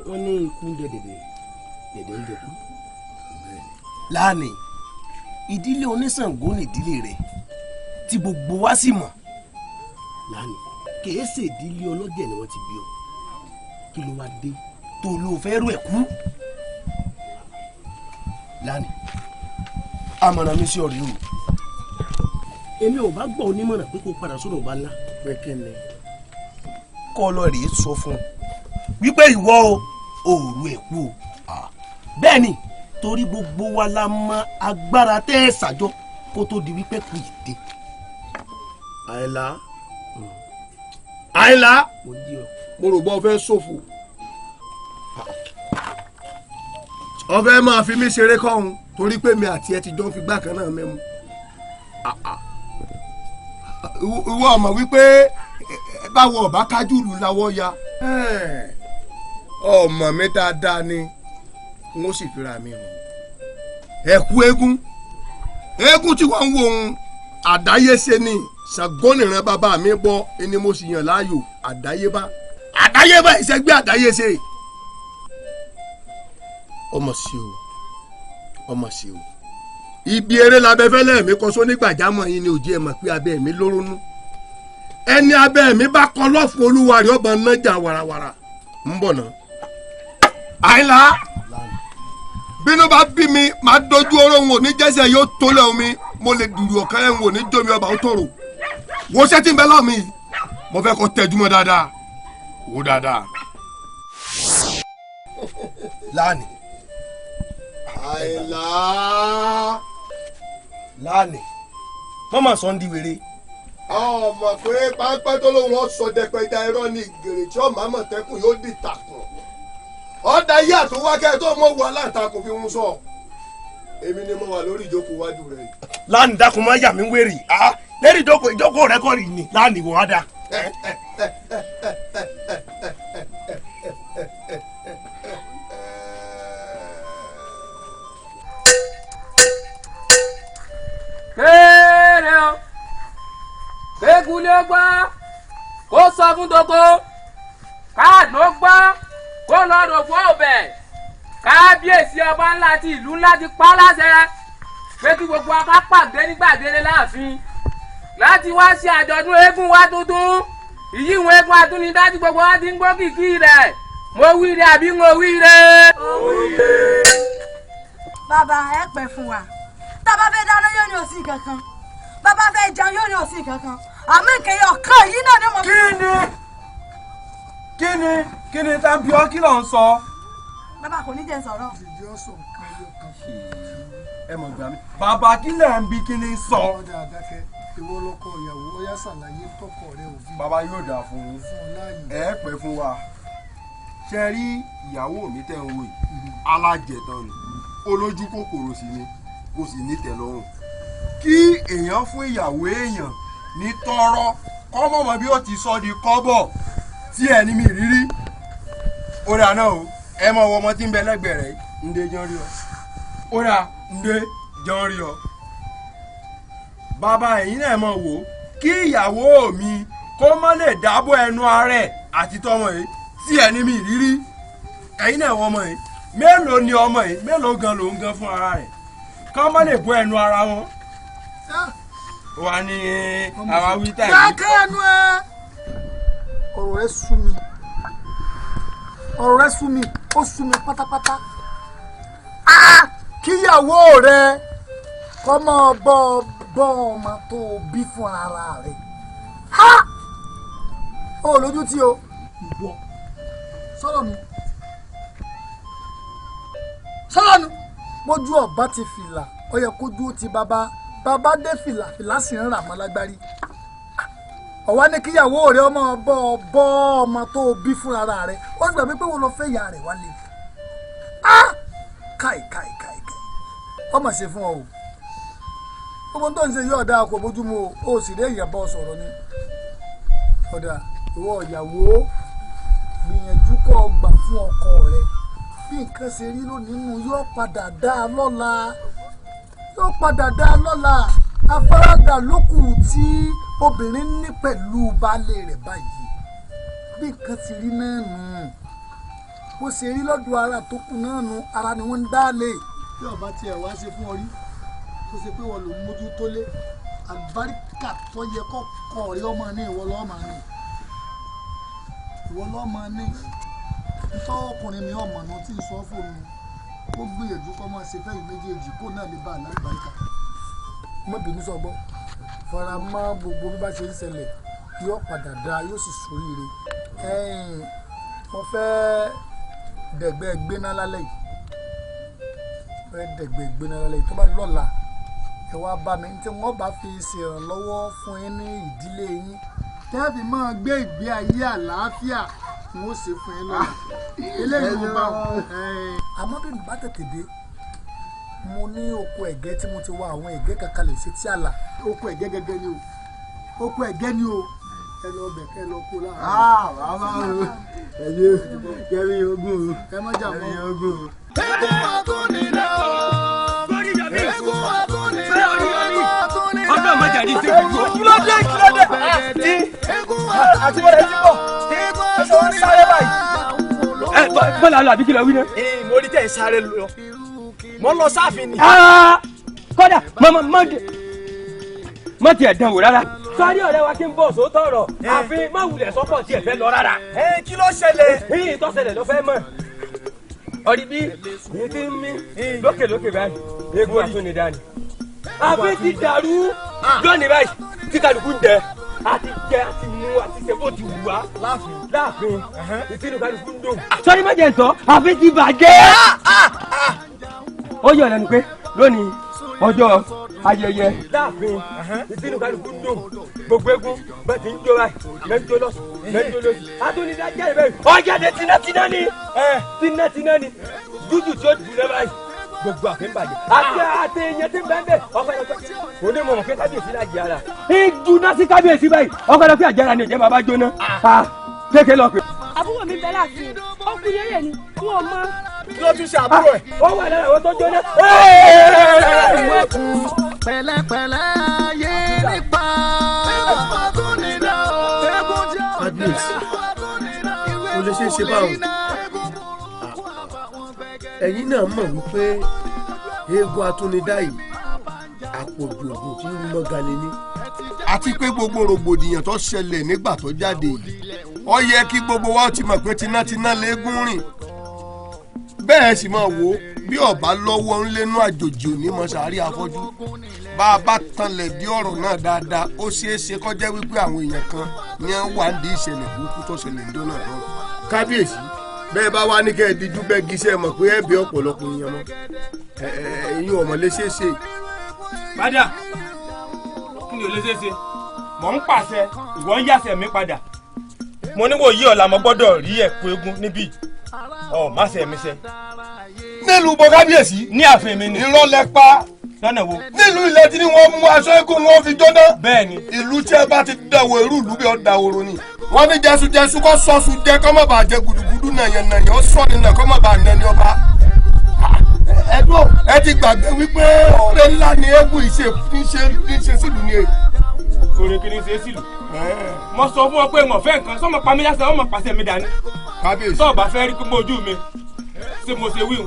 Wọ́n ní ikú ń dẹ̀dẹ̀dẹ̀ dẹ̀dẹ̀ ń dẹ̀kú. Lánìí, ìdílé oníṣàngó ní ìdílé rẹ̀ tí gbogbo wa sì mọ̀. Lánìí, kìí ṣe ìdílé ọlọ́jẹ̀ ni wọ́n ti bí ọ. Kí ló wá dé tó ló fẹ́ rú ẹ̀ kú? Lánìí, àmọ̀ràn mi sí ọ̀rẹ́ o. Èmi ò bá gbọ́ onímọ̀ràn pé kó padà sódò ọba ńlá. Pé kí ni? Kọ́ ọ lọ rèé sọ fún un wípé ìwọ o òru ẹ̀ kú o. Bẹ́ẹ̀ ni, torí gbogbo wa la mọ agbára tẹ́ ẹ ṣàjọ kó tó di wípé kù ìdè. Àìlá, Àìlá, mo rò bọ́ fẹ́ ṣòfò. Ọfẹ́ máa fi mí ṣeré kọ́hún torí pé mi àti ẹ ti jọ ń fi gbá kan náà mẹ́mu. Ìwọ ọmọ wípé báwo ọba kájú ìlú làwọ̀ ya. Ọmọ mi dáadáa ni n ó sì fira mi hàn. Ẹ̀kú eégún, eégún tí wọ́n ń wo ohun àdáyéṣe ni. Ṣàngó nìran bàbá mi bọ́ ẹni mo sì yàn láàyò àdáyébá. Àdáyébá ìṣẹ́gbẹ́ àdáyéṣe. Ọmọ sí o, ọmọ sí o. Ibi eré labẹ́fẹ́lẹ́ mi kọ sónígbàjámọ̀ yín ni òjì ẹ̀ mọ̀ pé abẹ́ mi lórónú. Ẹni abẹ́ mi bá kọ lọ́fun olúwa rẹ̀ ọba nájà warawara. Ń bọ̀ náà. Àìlá, bínú bá bí mi, màá dojú oró ń wò ní jẹ́sẹ̀ yóò tó lẹ̀ omi. Mo lè dùrù ọ̀kẹ́rẹ́ ń wò ní jómi ọba ó tòrò. Wo ṣẹ́ tí ń bẹ lọ́ọ̀ mi, mo fẹ́ kó tẹjúmọ́ dáadáa, wo dáadáa. Láàní. Àìlá. Láàní. Mọ́mọ́ sọ ń di wèrè. Ọmọ pé pápẹ́ tó lóun ọ̀sọ̀ dẹpẹja irọ́ ni gèrè tí ọmọ àmọ̀tẹ́kùn yóò di takùn. Ọ̀dà yìí àtúwákẹ́ tó mọ̀ wọ aláǹtakùn fi ń sọ. Èmi ni mo wà lórí ìjókòó wájú rẹ yìí. Láàní dákun máa yà mí wèrè. Lérí ìjókòó rẹ kọ́ ni láàní wọ́n á dá. Kéré o, kékulé gbọ́ kó sọ fún toko, káàdó gbọ́ kó lọ rò fún ọbẹ̀. Kábíyèsí ọba ńlá ti ìlú ńlá ti pa láṣẹ pé kí gbogbo wa ká pàdé ní gbàgede láàfin láti wá ṣe àjọ̀dún eégún wa tuntun. Ìyíwọ̀n eégún atúnidájú gbogbo wa ti ń gbọ́ kìkì rẹ̀. Mo wíire àbí mo wíire. Bàbá ẹ pẹ́ fún wa. Tá a bá fẹ́ dáná yóò ní òsì kankan, bàbá fẹ́ jẹun yóò ní òsì kankan, àmọ́ ìkẹyẹ ọ̀kan yìí náà ni mo. Kí ni tá ń bí ọ, kí ló ń sọ. Bàbá kò ní jẹ́ sọ̀rọ̀. Ẹ mọ̀ gbà mí. Bàbá kí lẹ̀ ń bí, kí ni sọ. Ọ̀dà àdákẹ́, ìwọ lọkọ ìyàwó, ó yá ṣàlàyé tọkọ rẹ òfin. Bàbá yóò dà fún yín, ẹ pẹ́ fún wa. Ṣe rí ìyàwó mi tẹ́ ń wò yìí, alájẹtàn ni, olójú kòkòrò sì ni, kò sì ní tẹ́lọ́rùn. Kí èèyàn fún ìyàwó èèyàn ní tọrọ kọ́mọ̀mọ́ bí ó ti sọ di kọ́bọ̀ tí ẹ ní mi rírí. Ó dà náà o, ẹ mọ̀ wọ ọmọ tí ń bẹ lẹ́gbẹ̀ẹ́ rẹ̀, ǹdẹ jọ rí ọ. Ó dà ǹdẹ jọ rí ọ. Bàbá ẹ̀yin náà mọ̀ wò, kí ìyàwó mi kó má lè dábọ̀ ẹnu ara ẹ̀ àti tọmọ yìí tí ẹ ní mi rírí. Ẹ̀yin náà wọ ọmọ yìí, mélòó ni ọmọ yìí, mélòó gan lòún gan fún ara rẹ̀, kọ́ má lè bọ́ ẹnu ara wọn. Wà ní àwa wí tàbí. Dákẹ́ ẹnu ẹ. Ọ̀rọ̀ rẹ sú mi, ọ̀rọ̀ rẹ sú mi, ó sú mi pátápátá. Kíyàwó rẹ kọ́ máa bọ́ bọ́ ọmọ tó o bí fún ara rẹ. Ó lójú tí o. Ìwọ sọ̀rọ̀ nu, sọ̀rọ̀ nu. Bójú ọba ti fìlà, ó yẹ kójú ó ti bàbá. Bàbá dé fìlà, fìlà sì ń rà mọ́ lágbárí. Ọ̀wá ní kíyàwó rẹ ọmọ bọ́ bọ́ ọmọ tó o bí fún ara rẹ. Ó sì gbàgbé pé wọ́n lọ fẹ́ ìyá rẹ̀ wálé. Káì káì káì káì, ọmọ ṣe fún ọ o. Gbogbo tó ń ṣe yóò dáa, kò bójúmu o. Ó sì rí èèyàn bọ́ sọ̀rọ̀ ni. Ọ̀dà ìwọ ìyàwó, gbìyànjú kó o gbà fún ọkọ rẹ. Bí nǹkan ṣe rí lónìí nù, yóò padà dá a lọ́la, yóò padà dá a lọ́la. Afárádà lókù tí obìnrin ní pẹ̀lú baálé rẹ̀ báyìí. Bí nǹkan ti rí náà nù, bó ṣe rí lọ́dọ̀ ara tó kù náà nù, ara ni wọ́n ń dá lé. Bí ọba tiẹ̀ wá ṣe fún ọ rí, tó ṣe pé wọ́n lò ń mójú tó lé, àlùbáríkà tó yẹ kọ́kọ́ rí ọmọ ní, ìwọ lọ́ọ́ máa ní, ìwọ lọ́ọ́ máa ní. Ntọ́ ọkùnrin mi ọmọ náà tí ń sọ fún mi, ó gbìyànjú kọ́ máa ṣe fẹ́yìn méjèèjì kó náà lè bá àlùbáríkà. Má bínú sọgbọ́, fara mọ́ gbogbo bí bá ṣe ń ṣẹlẹ̀, yóò padà dáa, yóò sì ṣoríire. Mo fẹ́ dẹ̀gbẹ́ gbéná lálẹ́ yìí, fẹ́ dẹ̀gbẹ́ gbéná lálẹ́ yìí. Tó bá lọ́la, ẹ wá bá mi tí wọ́n bá fi ṣèrànlọ́wọ́ fún yín ní ìdílé yín, tẹ́ fi máa gbé ìgbé ayé àlàáfíà, n ó ṣe fún yín lọ́la. Eléyìí mo bá wọn. Àmọ́ bí mi bá tètè dé, mo ní oko ẹ̀gẹ́ tí mo ti wá àwọn ẹ̀gẹ́ kankan lè ṣe tí àlà. Oko ẹ̀gẹ́ gẹ́gẹ́ ni o, oko ẹ̀gẹ́ ni o. Ẹ lọ bẹ̀ kẹ́ lọ kó láàárọ̀. Bàbá o, ẹ̀yẹ kẹ́mi ogún o, ẹ má jà mọ́. Kẹ́mi ogún o. Eégún atúnidá o. Eégún atúnidá o. Ọdún ọmọ jàdí ti kú. Kí ló dé, kí ló dé tí àti bọ́lá ti bọ̀ ẹ sọ ń sáré báyìí. Ẹ bọ́lá lọ àbí kí lọ wí náà. Mo rí tẹ̀ ń sáré lọ, mo lọ sáàfin ni. Kódà mọ tiẹ̀ dán wò rárá. Sáré ọ̀rẹ́ wa kí n bọ̀ sóòótọ́ ọ̀rọ̀, àfi má wulẹ̀ sọ́pọ̀ tiẹ̀ fẹ́ lọ rárá. Kí ló ṣẹlẹ̀? Ìyìn tó ṣẹlẹ̀ ló fẹ́ mọ̀. Ọ̀rí bí èyí ti ń mí lókè lókè báyìí, eégún àtúnidá ni. Àfi ti dàrú lónìí báyìí tí kálukú ń jẹ. A ti jẹ, a ti mu, a ti ṣe bó ti wù wá. Láàfin láàfin, ìtinú kálukú ń dùn. Sọ́ni má jẹ́ ntọ́, àfi ti bàjẹ́. Ó yọ̀ lẹ́nu pé lónìí ọjọ́ ayẹyẹ láàfin, ìtinú kálukú ń dùn. Gbogbo eégún bẹ́ẹ̀ ti ń jó báyìí, lẹ́ńjó lọ́sùn, lẹ́ńjó lọ́sùn. Atúnidá jáde bẹ́ẹ̀, ọ̀jáde tinátiná ni, tinátiná ni, jújù tí ó jù lẹ́ báyìí, gbogbo àfin bàjẹ́. Àti àti ìyẹn tí ń bẹ́ẹ̀ bẹ́ẹ̀, ọ̀pẹ̀lọpẹ̀ kò ní mọ̀ mọ̀ pé kábíyèsí náà jẹ́ ara. Ìdúná sí kábíyèsí báyìí, ọ̀pẹ̀lọpẹ̀ àjẹrà ni ìjẹ́ bàbá jóná. Kéèké lọ pé. Àbúrò mi bẹ láàfin, ó kú yẹ́yẹ́ ni wọn ò mọ. Kí ló tún ṣe àbúrò ẹ̀? Ó wà lára àwọn tó jóná. Pẹ̀lẹ́pẹ̀lẹ́ ayé nípa. Kábíyèsí, kò lè ṣeé ṣe báwọn. Ẹ̀yin náà mọ̀ wípé eégún atúnidá yìí, àpọ̀jù ògùn tí ń mọ́gani ní. Àti pé gbogbo rògbòdìyàn tó ṣẹlẹ̀ nígbà tó jáde yìí, ó yẹ kí gbogbo wa ti mọ̀ pé tinátiná léegun rìn. Bẹ́ẹ̀ sì máa wò ó, bí ọba lọ́wọ́ ń lénú àjòjì òní mọ sàárì afọ́jú. Bá a bá tanlẹ̀ dí ọ̀rọ̀ náà dáadáa, ó ṣeé ṣe kó jẹ́ wípé àwọn èèyàn kan ní wọ́n wà ń di ìṣẹ̀lẹ̀ burúkú tó ṣẹlẹ̀ ń dọ́nà lọ́rùn. Kábíyèsí, bẹ́ẹ̀ bá wá ní kẹ́ ẹ díjú bẹ́ẹ̀ gíṣẹ́ mọ̀ pé ẹ bí ọ̀pọ̀lọpọ̀ èèyàn mọ́, ẹ̀yin ọmọ lè ṣeé ṣe. Padà, kí ni ò lè ṣeé ṣe? Mò ń pàṣẹ, ìwọ ń yàsẹ̀ mi padà. Mo ní wòye ọ̀la mo gbọ́dọ̀ rí ẹ̀kú eégún níbí. Ọ̀ má ṣe mi ṣe. Nílùú bọ kábíyèsí. Ní ààfin mi ni. Irọ́ lẹ pa. Lọ́nà wo? Nílùú ilẹ̀ tí wọ́n mú aṣọ eégún wọn fi jóná. Bẹ́ẹ̀ni. Ìlú tí ẹ bá ti dàwọ̀ irú ìlú bí ọ dàwòrò ni. Wọ́n ní jẹ́sujẹ́su kọ́ sọ́sù jẹ́ kọ́ má bàa jẹ gudugudu nàyànnàyàn, ó sọ nínú kọ́ má bàa nẹni ọba. Ẹdùn ẹ ti gbàgbé wípé ọ̀rẹ́ ńlá ni eégún ìṣe ṣe sílùú ni. Oore kí ni ṣe sílùú? Mo sọ fún ọ pé mo fẹ́ nǹkan sọ́mọ pa mí lásán, ọmọ pàṣẹ mi dání. Kábíyèsí. Tọ́ ọ bá fẹ́ rí pé mo ojú mi ṣé mo ṣe wíwù.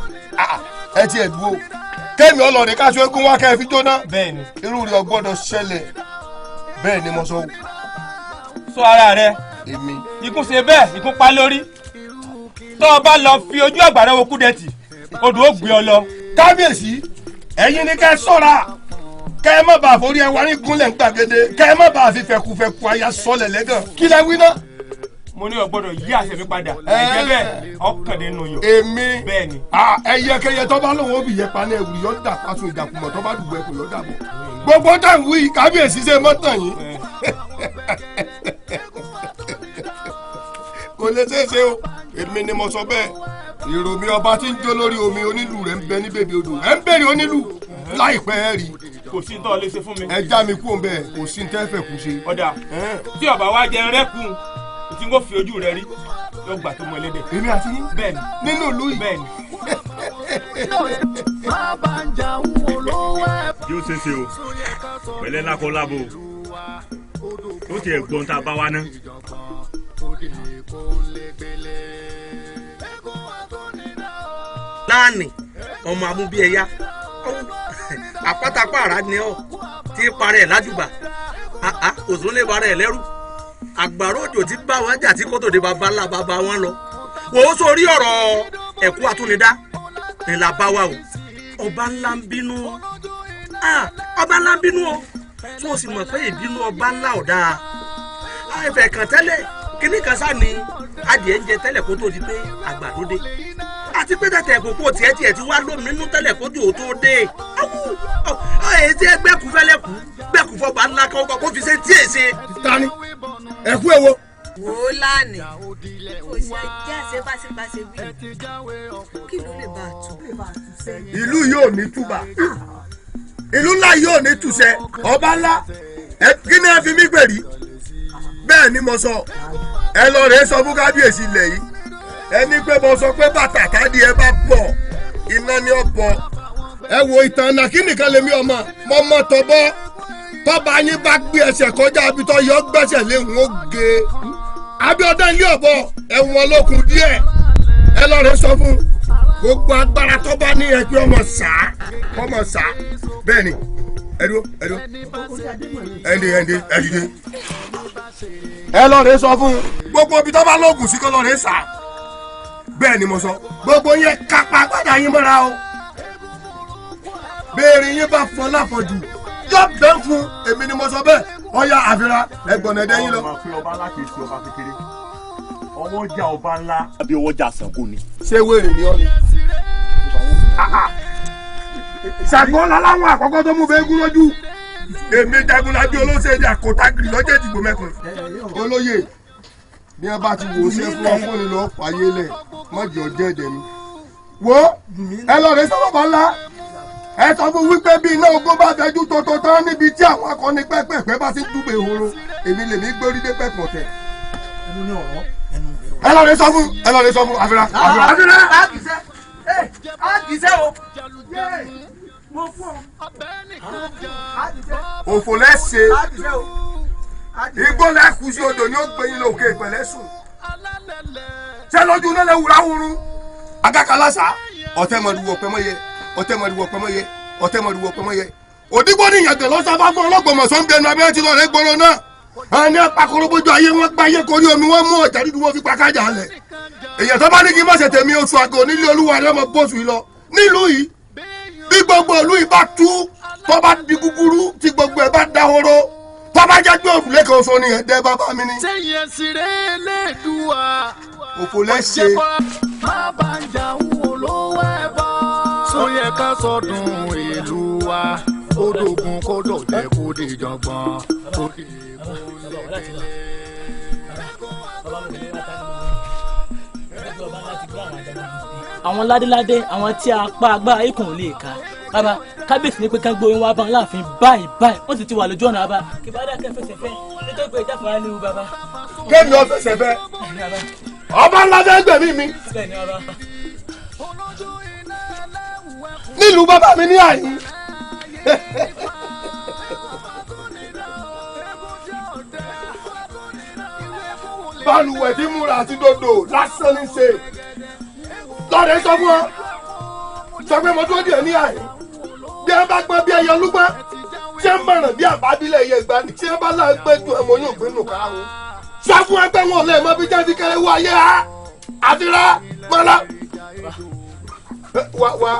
Ẹ ti ẹ̀ dúró, kẹ́mi ọlọ́ọ̀dẹ káṣọ eégún wá kẹ́ ẹ fi jóná. Bẹ́ẹ̀ni. Irú rẹ̀ ò gbọ́dọ̀ ṣẹlẹ̀, bẹ́ẹ̀ ni mo sọ. Sọ ara rẹ. Èmi. Ikú ṣe bẹ́ẹ̀, ikú pa lórí. Tọ́ ọ bá lọ fi ojú àgbàrá wo Kúdẹ̀tì, odò ó gbé ọ lọ. Kábíyèsí, ẹ̀yin ni kẹ́ ẹ ṣọ́ra, kẹ́ ẹ má bàa forí ẹ wá ní gúnlẹ̀ ń gbàgede, kẹ́ ẹ má bàa fi fẹ̀kùfẹ̀kù àyà sọlẹ̀ lẹ́gàn. Kí lẹ wí náà? Mo ní o gbọ́dọ̀ yí àṣẹ mi padà. Ẹ̀jẹ̀ bẹ́ẹ̀ ọkàndínlẹ́nu yọ. Èmi. Bẹ́ẹ̀ni. Ẹyẹkẹyẹ tó bá lóun ó fi yẹpa ní ẹwùrì yọ dà pàṣẹ ìjàkùmọ̀ tó bá dùgbò ẹkùn yọ dàbọ̀. Gbogbo táwọn wí kábíyèsí ṣe mọ́tàn yín. Kò lè ṣeé ṣe o, èmi ni mo sọ bẹ́ẹ̀. Ìròmí ọba tí ń jó lórí omi, onílù rẹ̀ ń bẹ ní bèbè odò. Ẹ ń bèrè onílù láìpẹ́ ẹ rí. Kò sí tó lè ṣe fún mi. Ẹ já mi kú òun bẹ́ẹ̀, kò sí tẹ́ fẹ́ kú ṣe. Ọ̀dà tí ọba wa jẹ rẹ́kùn tí n kò fi ojú rẹ rí yóò gbà tó mọ ẹlẹ́dẹ̀. Èmi àti yín. Bẹ́ẹ̀ni. Nínú ìlú yìí. Bẹ́ẹ̀ni. Yóò ṣe é ṣe o, pẹ̀lẹ́ lákọ lábo ó tiẹ̀ gbọ́n tá a bá wa ná. Láàánì ọmọ amúbíẹyá àpátápàrà ni ọ tí parẹ́ ẹ̀ lájùbà òsùn lè parẹ́ ẹ̀ lẹ́rù. Àgbàrá òjò tí bá wọn jà tí kótó de baba ńlá baba wọn lọ. Wò ó sórí ọ̀rọ̀ ẹ̀kú atúnidá ni là bá wa o. Ọba ńlá ń bínú, ọba ńlá ń bínú o. Tí wọ́n sì mọ̀ pé ìbínú ọba ńlá ò dáa. Àìfẹ́ kàn tẹ́lẹ̀ kíní kan sá ni adìẹ ń jẹ tẹ́lẹ̀ kó tó di pé àgbàdo dé. Àti pé tẹ̀tẹ̀ kókó tiẹ̀ tiẹ̀ ti wá lóminú tẹ́lẹ̀ kójú ò tó dé. Èyí tí ẹ gbẹ́kú fẹ́lẹ́kú gbẹ́kú fọba ńlá kan kó fi ṣe tí èsè. Tani ẹkú èwo. Wò ó lánìí, kò ṣe jẹ́ àṣẹ báṣebáṣe wí, kí ló lè bá a tù. Ìlú yóò ní túbà, ìlú ńlá yóò ní túṣẹ. Ọba ńlá, kí ni ẹ fi mí gbèrí? Bẹ́ẹ̀ ni mo sọ, ẹ lọ rèé sọ fún kábíyèsí ilẹ̀ yìí. Ẹni pé mo sọ pé bàtà tádìí ẹ bá bọ̀, iná ni ó bọ̀. Ẹ wo ìtàn náà, kí nìkan lèmi ọmọ mo mọ tọbọ tọba yín bá gbé ẹsẹ̀ kọjá abitọ yọ gbẹ́sẹ̀ lé wọn ó ge Abíọ́dún ilé ọbọ ẹ̀wọ̀n olókun díẹ̀. Ẹ lọ rẹ sọ fún gbogbo agbára tọba ní ẹgbẹ́ ọmọ sá ọmọ sá. Bẹ́ẹ̀ ni ẹ dúró ẹ dúró ẹndé ẹndé ẹ dìde. Ẹ lọ rẹ sọ fún gbogbo ibi tọba lóògùn sí kọ́ lọ rẹ sá. Bẹ́ẹ̀ ni mo sọ, gbogbo yẹn kápá gbọ́dọ̀ yín mọ́ra o. Béèrè yín bá fọ láfọ̀jù yọ bẹ́ẹ̀ fún èmi. Èmi ni mo sọ bẹ́ẹ̀. Ọ̀ya àfira ẹgbọ̀n ẹ̀dẹ́ yín lọ. Ọmọ pé ọba ńlá kì í ṣe ọba kékeré. Ọwọ́ jà ọba ńlá. Àbí ọwọ́ jà Ṣàngó ni. Ṣé wèrè ni ọ ni? Ṣàngó ńlá láwọn àkọ́kọ́ tó mú bẹ́ẹ̀ gún lójú. Èmi Jagunlabi olóṣèlú àkótágìrì lọ́jọ́ ìdìbò mẹ́kùn. Olóyè bí wọ́n bá ti wò ó ṣe fún ọ fún ni lọ́ọ́ fàyè lẹ̀ mọ́jọ jẹ́jẹ́ mi. Wo ẹ lọ rẹ sọ́wọ́ bá ńlá ẹ sọ fún wípé bí iná ogún bá fẹjú tuntun tán níbi tí àwọn akọni pẹ́pẹ́pẹ́ bá ti ń dúpẹ́ ehoro èmi lèmi gbórí dé pẹ́pọ̀ tẹ̀. Ẹ lọ rẹ sọ fún ẹ lọ rẹ sọ fún àfírà àfírà. Àkìsẹ́ o. Mo fún ọ. Òfò lẹ́sẹ̀ igbó lẹ́kùn sí odò ni ó gbé yín lókè ìpẹ̀lẹ́ sùn. Ṣé lójú náà lè wúra wúru? Agákalásá ọ̀tẹ́mọ̀dúwọ̀ pẹ́mọ́yẹ ọ̀tẹ́mọ̀dúwọ̀ pẹ́mọ́yẹ ọ̀tẹ́mọ̀dúwọ̀ pẹ́mọ́yẹ. Òdìgbò ní ìyàgbẹ́ lọ́sàfà fún ọlọ́gbọ̀mọ̀sọ́ ń bẹnu abẹ́rẹ́ tí lọ́ọ́ rẹ́ gbọ́rọ̀ náà. Àwọn apakọrọbójú ayé wọn gbá ayé korí omi wọn mú ọjà dídú wọn fi pa kájà lẹ̀. Èyàn tó bá ní kí n má ṣe tèmi oṣù àgọ́ nílé olúwa rẹ ọmọ bóṣù yìí lọ nílùú yìí. Bí gbogbo ìlú yìí bá tú tó bá di gúgúrú tí gbogbo ẹ̀ bá dahoro tó bá jẹ́ pé òrùlé kan oṣù ni ẹ̀dẹ́ bàbá mi ni. Sẹ́yìn ẹ̀sìn rẹ̀ lẹ́dùá. Òfò lẹ́sẹ̀. Bàbá ń jà ń wò lówó ẹ̀ bọ́. Sóyẹ ká sọdún ìlú wa, ó dògùn kó dọ̀tẹ̀ kó dìjọ̀gbọ̀n. Kó dì kó lè. Àwọn ládéládé àwọn tí a pa agbára ikùn lè ka bàbá kábíyèsí ní pé ká gbóyún wá bá láàfin báyìí báyìí wọ́n sì ti wà lójú ọ̀nà bàbá kí bá dà kẹfẹsẹ̀ fẹ́ nítorí pé ìjáfara léwu bàbá. Kémi ọ̀fẹsẹ̀ fẹ́ ọba ńlá fẹ́ gbẹ̀mí mi nílùú bàbá mi ní àyín. Balùwẹ̀ tí múra àti dòdò lásán ní ṣe lọ́rẹ̀ sọ fún ọ sọ pé mo dúró díẹ̀ ní àyín bí ẹ bá gbọ́n bí ẹyẹ olúgbọ́n tí ẹ mọ̀ràn bí àbábílẹ̀ ẹyẹ ìgbà ni tí ẹ bá láà gbé ju ẹmọ yóò gbé nù karùn-ún sọ fún ẹgbẹ́ wọn lè mọ bí jáde kẹrẹ wọ ayé ha àfírà mọ́lá wá wá.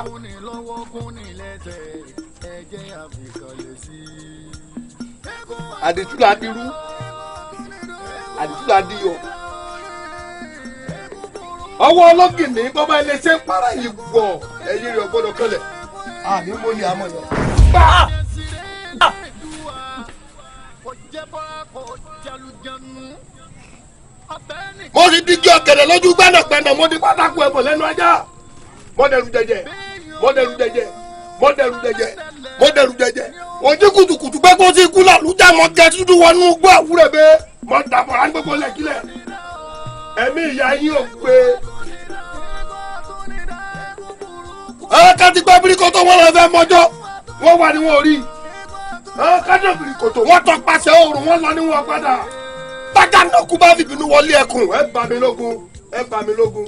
Àdìtú la dirú àdìtú la diyọ̀ ọwọ́ ọlọ́gìnní bọ́bá iléeṣẹ́ ń para yìí wọ̀ ẹ̀yìn rẹ̀ ọgbọ́dọ̀ kọlẹ̀ àní mo ní àmọ́ yẹn. Mo sì dígí ọ̀gẹ̀dẹ̀ lójú gbẹ́nàgbẹ́nà mo di pátákó ẹ̀bọ̀ lẹ́nu ajá mo dẹ̀rù jẹjẹ mo dẹ̀rù jẹjẹ mo dẹ̀rù jẹjẹ mo dẹ̀rù jẹjẹ ojú kùtùkùtù pé kó ti kú làlújà mọ gẹ dúdú wọnú gbọ́ àwúrẹ̀ bẹ́ẹ̀ mo dàbọ̀ rán gbogbo lẹ́kílẹ̀ ẹ̀mí ìyá yín ò pé. Ká ti gbọ́ birikoto wọn lọ fẹ́ mọ́jọ́ wọ́n wà ní wọn rí ká dọ̀ birikoto wọ́n tọpasẹ̀ oòrùn wọn lọ ní wọn padà. Bájà náà kú bá fìbínú wọlé ẹkùn ẹ bà mí lógun ẹ bà mí lógun.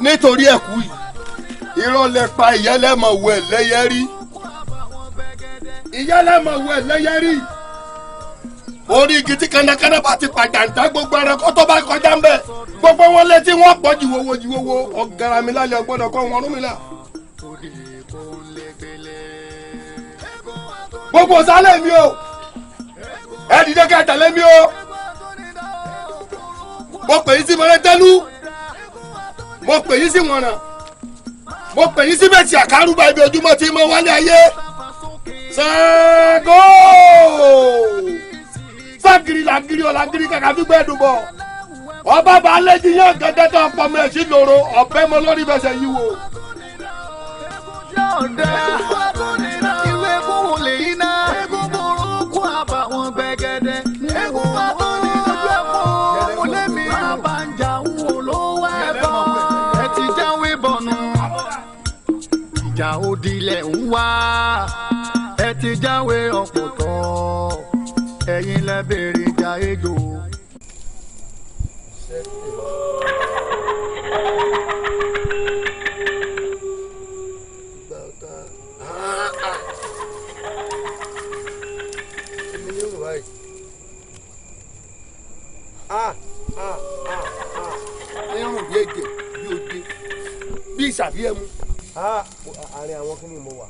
Nítorí ẹ̀kú yìí irọ́ lẹ pa ìyẹ́lẹ́mọ̀ wẹ̀ lẹ́yẹ rí ìyẹ́lẹ́mọ̀ wẹ̀ lẹ́yẹ rí orí igi tí kánnakánná bá ti pàjàǹtà gbogbo ẹranko tó bá kọjá ń bẹ gbogbo wọn létí wọn pọ̀ jìwòwò jìwòwò ọ̀gárá mi lálẹ́ ọgbọ́dọ̀ kọ́ wọn rún mi là. Gbogbo sálẹ̀ mi o ẹ dìde ká tẹ̀lé mi o mo pè yín sí mọ́lẹ́tẹ́lú mo pè yín sí wọ̀nà mo pè yín sí bẹ́ẹ̀tì àkárùbá ibi ojúmọ́ tí mo wálé ayé Ṣàngó ságiri làgiri ọ̀làgiri kàkà fígbẹ́ dùbọ̀ ọba balẹ̀ jiyàn gẹ́gẹ́ tó pọ̀ mọ́ ẹ̀sìn lòrò ọ̀bẹ mọ́ lórí fẹsẹ̀ yìí wò. Ìjà òdìlẹ̀ ń wá ẹ ti jáwé ọ̀pọ̀tọ̀ ẹ̀yin lẹ bèrè ìjà ejò. ṣàbí ẹ mu. Àárín àwọn kí ni mo wà.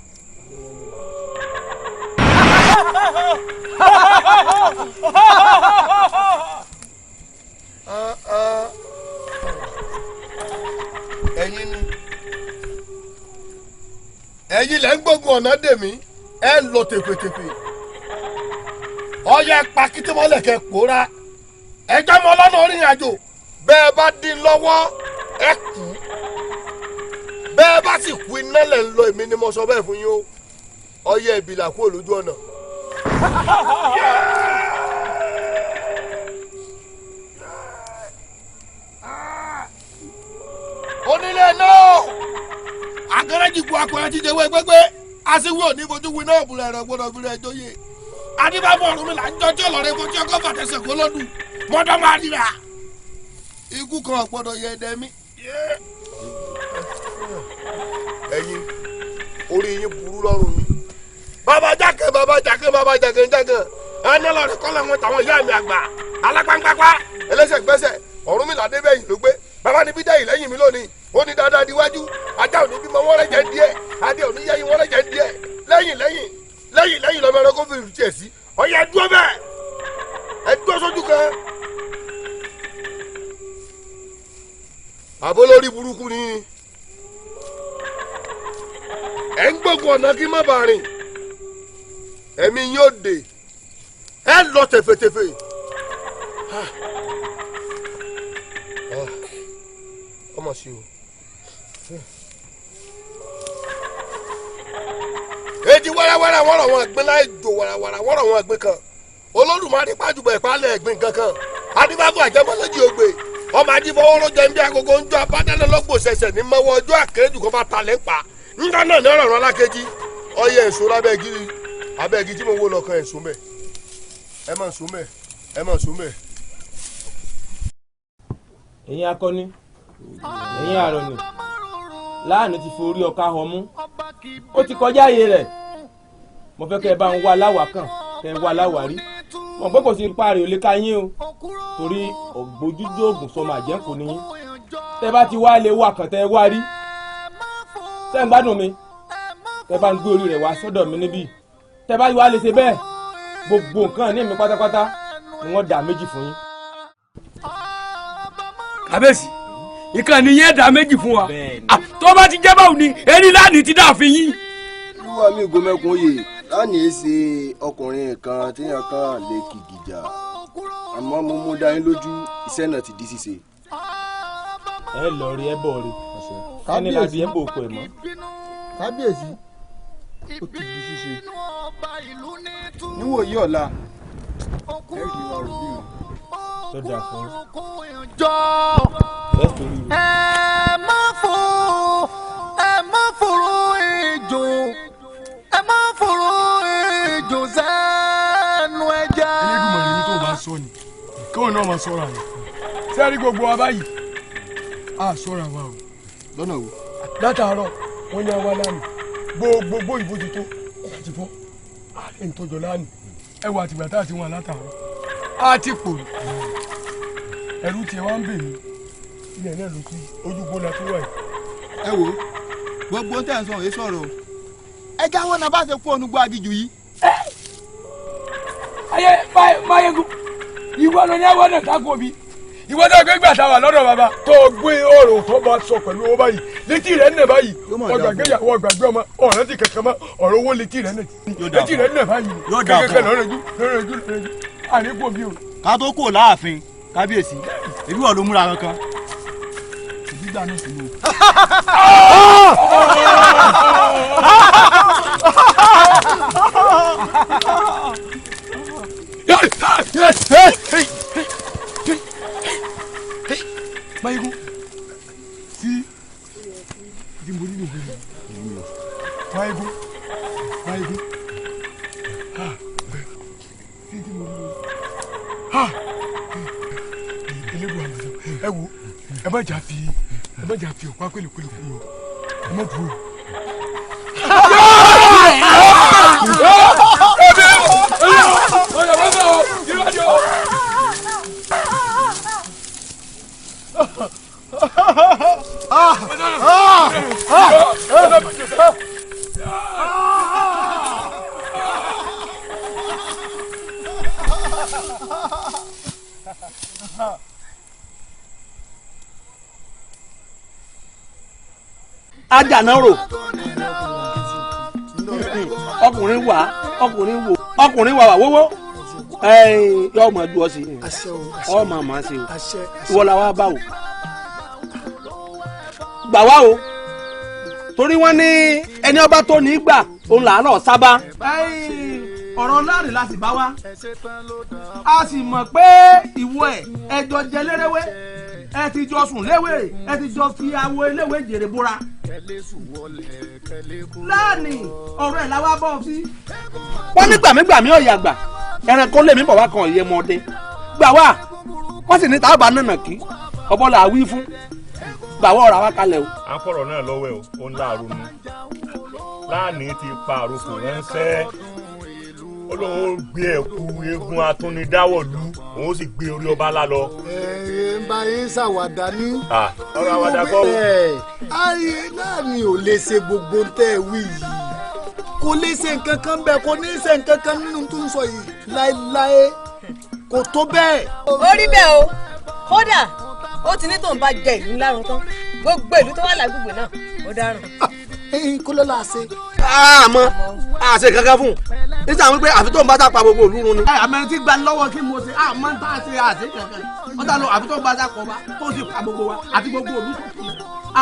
Ẹ̀yin ni ẹ̀yin lẹ́ ń gbógun ọ̀nà dèmí ẹ lọ tèfètèfè ọyẹ pa kìtìmọ́lẹ̀ kẹ pòórá ẹjọ́ mọ lọ́nà orin àjò bẹ́ẹ̀ bá dín lọ́wọ́ ẹ kú bẹ́ẹ̀ bá sì kú iná lẹ̀ ń lọ èmi ni mo sọ bẹ́ẹ̀ fún yín o ọyẹ ìbílà kúrò lójú ọ̀nà. Onílé náà agẹrẹjì kú akọrin jíjẹ wẹ gbẹgbẹ aṣíwí òní fojú wí náà bùrẹ̀ ẹ̀rọ gbọdọ̀ bùrẹ̀ ẹjọ́yè adébábọ̀ ọ̀run mi là ń jọjọ́ lọ́rẹ́ fojú ọkọ̀ fàtẹ̀sẹ̀ kó lọ́dún mọ́dọ́ máa ríra ikú kan gbọdọ̀ yẹ ẹdẹ mi. Ẹ̀yin orí yín burú lọ́rùn yín bàbá jákè bàbá jákè bàbá jákè jákè ẹni lọ́rẹ́ kọ́ làwọn tàwọn ìyá mi àgbà alápáńpápá ẹlẹ́sẹ̀ gbẹ́sẹ̀ ọ̀run mi là débẹ̀yìn ló gbé bàbá ní bídẹ́ ìlẹ́yìn mi lónìí ó ní dáadáa diwájú ajá òní bímọ wọ́n rẹ̀ jẹ́ díẹ̀ adé òní yẹ́yìn wọ́n rẹ̀ jẹ́ díẹ̀ lẹ́yìn lẹ́yìn lẹ́yìn lẹ́yìn lọ́mọ ẹranko fi rù tiẹ̀ sí ọ̀yẹ́ dúró bẹ́ẹ̀ ẹ dúró sójú kan. Àbó lórí burúkú ni ẹ ń gbógun ọ̀nà kí má bàa rìn ẹ̀mí yóò dé ẹ lọ tẹ̀fẹ̀tẹ̀fẹ̀. Ọmọ sí o. Èjì wẹ́rẹ́wẹ́rẹ́ wọ́n rọ̀ wọ́n ẹ̀gbin láì jò wàràwàrà wọ́n rọ̀ wọ́n ẹ̀gbin kan Olódùmarè pàjùbọ̀ ìpalẹ̀ ẹ̀gbin kankan adébáfọ̀ àjẹmọ́lẹ́jì ògbè ọmọ ajífọwọ́rọ́ jẹ́ nbí agogo ń jọ abádánilọ́gbò ṣẹ̀ṣẹ̀ ní mọ́wọ́ ọjọ́ àkérèjù kan bá talẹ̀ ń pa ńgbà náà ní ọ̀rọ̀ alákejì ọyẹ èso lábẹ́ igi abẹ́ igi tí mo wó lọ́kàn èso mẹ́ ẹ má sùn mẹ́ ẹ má sùn mẹ́. Ẹ̀yin akọni ẹ̀yin àrọ̀nì láàánú ti forí ọkà họ mú ó ti kọjá ààyè rẹ̀ mo fẹ́ kẹ́ ẹ bá ń wá láwàá kàn kẹ́ ẹ wá láwàá rí mọ̀ pé kò sí ipa rẹ̀ ò lè ka yín o torí ògbójújú ògùn sọmọ àjẹkù ni yín tẹ́ bá ti wá lè wá kàn tẹ́ ẹ wá rí tẹ́ ń gbádùn mi tẹ́ bá ń gbé orí rẹ̀ wá sọ́dọ̀ mi níbí tẹ́ bá wá lè ṣe bẹ́ẹ̀ gbogbo nǹkan ní mi pátápátá ni wọ́n dà méjì fún yín. Kábíyèsí ìkànnì yẹn dá méjì fún wa tó bá ti jẹ́ báwo ni ẹni lánìí ti dààfin yín. Olúwa mi Ògúnmẹ́kun oyè lánìí ṣe ọkùnrin kan téèyàn kan lè kìgìjà àmọ́ mo mú dání lójú iṣẹ́ náà ti di ṣíṣe. Ẹ lọ rí ẹ bọ̀ rí ẹni láti ẹ bò kọ ẹ mọ́. Kábíyèsí ó ti di ṣíṣe níwòyí ọ̀la ẹ rí wa òbí wọn. Tó dáa fún Ẹ má fòrò ejò ẹ má fòrò ejò sẹ́nu ẹja. Elédùmarè ní tó bá sọ ni káwọn náà máa sọ̀rọ̀ àná sẹ́ẹ̀rí gbogbo wa báyìí á sọ̀rọ̀ àwa o. Lọ́nà wo. Látàárọ̀ wọ́n ní àwa lánàá gbogbogbò ìbò ti tó àti fọ́ ààrẹ ń tọ́jọ́ lánàá ẹwà àtìgbà tá a ti wọn látàárọ̀ á ti pò ẹrú tiẹ̀ wá ń bè mí ilẹ̀ náà ló ti ojúgbó la tó wà yìí. Ẹ wo gbogbo tẹ̀ ń sọ òye sọ̀rọ̀ o ẹ jáwọ́ náà bá ṣe kú onúgbó agijù yìí. Ayé Máyégún ìwọ ló ní àwọn náà kákó mi ìwọ náà gbé gbàtà wà lọ́dọ̀ bàbá tó gbé ọ̀rọ̀ tó bá sọ pẹ̀lú owó báyìí létí rẹ̀ nà báyìí ọgbàgbé ìyàwó ọgbàgbé ọmọ ọ̀rọ̀ ti kankan mọ́ ọ̀rọ̀ owó létí rẹ̀ nà létí rẹ̀ nà báyìí kẹ̀kẹ́ lọ́rẹ́jú lọ́rẹ́jú lọ́rẹ́jú àríkò mi o. Ká tó kò láàfin kábíyèsí èbí wà ló múra kankan ìgbà náà sì ni o. Máyégún sí ìdìbò nínú ìwé Máyégún Máyégún sí ìdìbò nínú ìwé elébu àmàlà ẹ wo ẹ má jà fi ẹ má jà fi ọ̀pá pélépélé kú o ẹ má dúró. Ajanaro ọkùnrin wà ọkùnrin wò ọkùnrin wà wà wọ́wọ́ yọ ọmọ ju ọ sí ọmọ àmọ́ sí o ìwọ la wá bá o gbà wá o torí wọ́n ní ẹni ọba tó ní gbà òun là á lọ sábà. ọ̀rọ̀ láàrin la sì bá wa a sì mọ̀ pé ìwọ ẹ̀ ẹjọ́ jẹ lérewé ẹ ti jọ sùn léwèrè ẹ ti jọ fi awo eléwé jèrè bóra láàní ọ̀rọ̀ ẹ̀ la wá bọ̀ sí. wọ́n ní gbàmígbàmí ọ̀yà gbà ẹranko lèmi bọ̀ wá kan ọ̀yẹ́ mọ́dé gbà wá wọ́n sì ní tábà nànà kí ọbọ̀ là wí fún gbà wá ọ̀rọ̀ àwa kalẹ̀ o. À ń fọ̀rọ̀ náà lọ́wọ́ ẹ̀ o ń láàrú nu láàní ti pa àròkò ránṣẹ́ ó lóun ó gbé ẹ̀kú eégún atúnidáwọ̀lú òun ó sì gbé orí ọba ńlá lọ. Ẹ ń bá yín ṣàwàdà ní. Ọ̀rọ̀ àwàdà kọ́ o. Ayé láàní ò lè ṣe gbogbo tẹ́ ẹ wí yìí, kò lè ṣe nǹkan kan bẹ́ẹ̀, kò ní ṣe nǹkan kan nínú tó ń sọ yìí láéláé, kò tó bẹ́ẹ̀. Ó rí bẹ́ẹ̀ o, kódà ó ti ní tóun bá jẹ ìlú ńlárun tán, gbogbo ìlú tó wà lágbègbè náà ó dáràn. Kó ló la ṣe. Àmọ́ àṣe kankan fún un nígbà wípé àfi tó ń bá tá pa gbogbo òlú run ni. Àmọ́ tí gba lọ́wọ́ kí mo ṣe àmọ́ tá a ṣe àṣe kankan wọ́n tá lọ àfi tó ń bá tá kọ́ wa tó sì pa gbogbo wa àti gbogbo òlú tó kù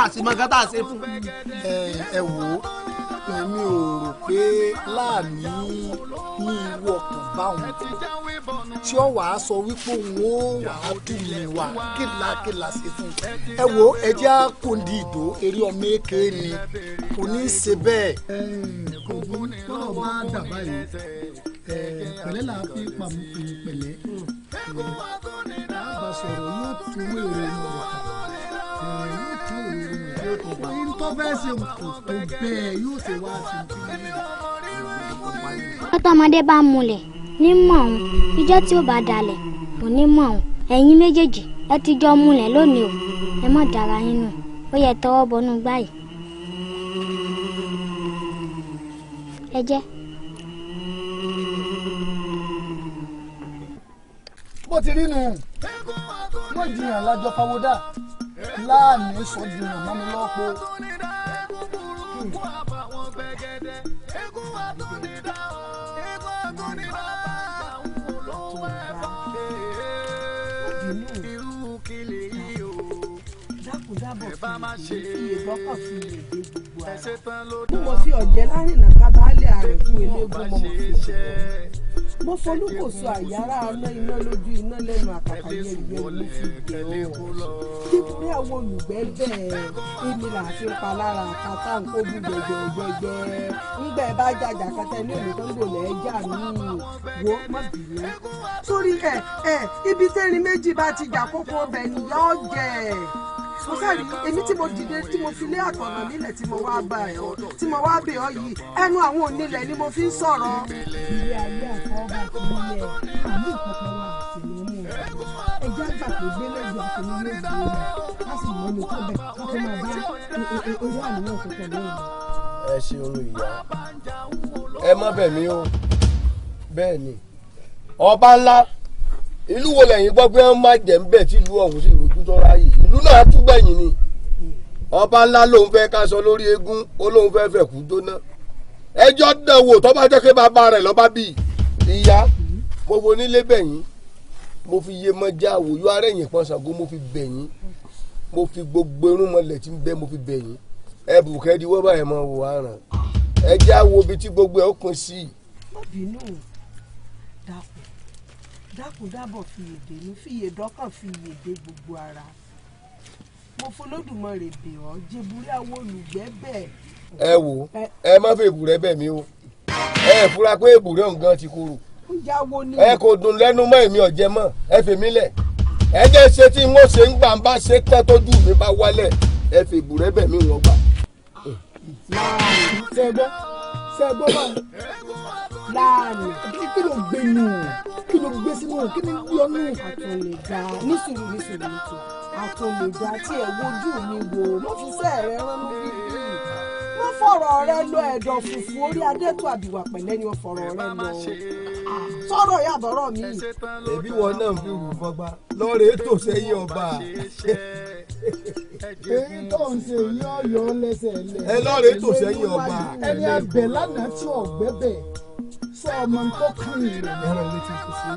àṣì mọ̀ nǹkan tá a ṣe fún. Ẹ wò ó, èmi ò rò pé láàní ní irú ọkàn báwọn tí ó wàá sọ wípé òun ó wàá tù mí wá kíla ṣe fún un. Ẹ wo ẹ jẹ́ àkùndí ìdó eré ọmọ èké ni kò ní í ṣe bẹ́ẹ̀. Kò burú tọ́rọ̀ bá dà báyìí, pẹ̀lẹ́ là á fi pamọ́ pẹ̀lẹ́ bá sọ̀rọ̀ yóò tún èrò inú rẹ̀ kà yóò tún èrò inú rẹ̀ kà ní tó fẹ́ ṣe kò tó bẹ́ẹ̀ yóò ṣe wá sí i. Tọ́mọdé bá múlẹ̀ ní mọ̀ ọ́n, ijọ́ tí ó bá dalẹ̀ kò ní mọ̀ ọ́n. Ẹ̀yin méjèèjì ẹ ti jọ múlẹ̀ lónìí o, ẹ má dára yín nù, ó yẹ tọwọ́ bọnú gbá yìí. Ẹ jẹ́. Bó ti rí nù, wọ́n jiyàn lájọ fáwọ́dà láàní sọ jiyàn mọ́ mi lọ́pọ̀. Mo mọ̀ fi ọ̀jẹ̀ lárìnà kábàálẹ̀ ààrẹ fún eléégún mo mọ̀ fi ṣe. Mo folúkòso àyàrá aná iná lójú iná lẹ́nu àkàkà yẹn ìgbẹ́ ló fi bẹ̀ ọ́. Nítorí àwọn olùgbẹ́ bẹ́ẹ̀ èmi là fi pa lára àkàtà nǹkó bú gbẹgbẹgbẹgbẹ. Ńgbẹ́ bá jàjà kẹtẹ ní òní tó ń gbòlẹ̀ ẹja mi wo má bínú. Sórí ẹ ibi tẹ́rin méjì bá ti jà kókó ọbẹ̀ nìyá ọ̀jẹ̀. Mo sáré èmi tí mo dìde tí mo fi lé àtọ̀nà nílẹ̀ tí mo wá bá ẹ̀ ọ́ tí mo wá bẹ̀ ọ́ yìí ẹnu àwọn onílẹ̀ ni mo fi ń sọ̀rọ̀. Ilé ayé àfọwọ́bà ti nílẹ̀ àmú ìkọ̀kọ̀ wa àti mímú ẹjẹ́ àgbà tó gbé lẹ́jọ́ àti mímú ìgbé rẹ̀ ká sì mọ́ ní tó bẹ̀ ká tó máa bá eré àníyàn tó tẹ̀lé ìlú. Ẹ ṣeun ìyá, ẹ má bẹ̀ mí o, bẹ́ẹ̀ ni ọba ńlá ìlú wo lẹ́yìn gbọ́ pé wọ́n má jẹ́ ń bẹ̀ tí ìlú ọ̀hún sì rojú tó ráyè ìlú náà túgbẹ̀yìn ni ọba ńlá lòun fẹ́ ká sọ lórí eégún ó lóun fẹ́ fẹ́ kú jóná ẹjọ́ dán wò tó bá jẹ́ pé bàbá rẹ̀ lọ́ba bí ìyá mo fo nílé bẹ̀yìn mo fi iye mọ́jà àwòyọ arẹ́yìn pọ́n Ṣàngó mo fi bẹ̀yìn mo fi gbogbo irun mọ́lẹ̀ tí ń bẹ́ mo fi bẹ̀yìn ẹ bùkẹ́ di wọ́n báyìí mọ́ wò àràn ẹ já wo ibi tí gbogbo ẹ̀ ó pín sí. Má bínú, dákun dákun dábọ̀ fi èdè ní fi èdọ́kàn fi èdè gbogbo ara mo fọlọ́dùmarè bẹ̀ ọ́ jẹ́búrí àwọn olùgbẹ́ bẹ́ẹ̀. Ẹ wò ẹ má fẹ́ èbúrẹ́ bẹ̀ mí o, ẹ fura pé èbúrẹ́ òun gan ti korò ẹ kò dùn lẹ́nu mọ́ èmi ọ̀jẹ̀ mọ́ ẹ fèmí lẹ̀ ẹ jẹ́ ṣe tí n ó ṣe ń gbà ń bá ṣe tán tójú mi bá wálẹ̀ ẹ fẹ́ èbúrẹ́ bẹ̀ mí wọ́n gbà. Ṣé gbọ́ báyìí láàánú. Kí ló gbé nù? Kí ló gbé sínú? Kí ni gbé ọ nù? Àtúnlẹ̀dá nísùúrù nísùúrù nísùúrù àtúnlẹ̀dá tí ẹ wojú mi wò mo fi sẹ́ rẹ ránú bíbí mo fọ̀rọ̀ rẹ lọ ẹ̀dọ̀ fùfú orí adétò àbíwá pẹ̀lẹ́ ni ó fọ̀rọ̀ rẹ lọ. Sọ̀rọ̀ yàbọ̀rọ̀ mi. Ẹbí wọn náà fi wù fọgbà lọ́ọ̀rẹ́ tó sẹ́yìn ọba. Èyí tó ń ṣe yí ọ̀yọ́ lẹ́sẹ̀ lẹ̀. Ẹ lọ́ọ̀rẹ́ tó sẹ́yìn ọba. Ẹni abẹ lánàá tí ọ̀gbẹ́ bẹ̀ sọ ọmọ tó kàn yín rẹ̀. Ẹran létí kò sí.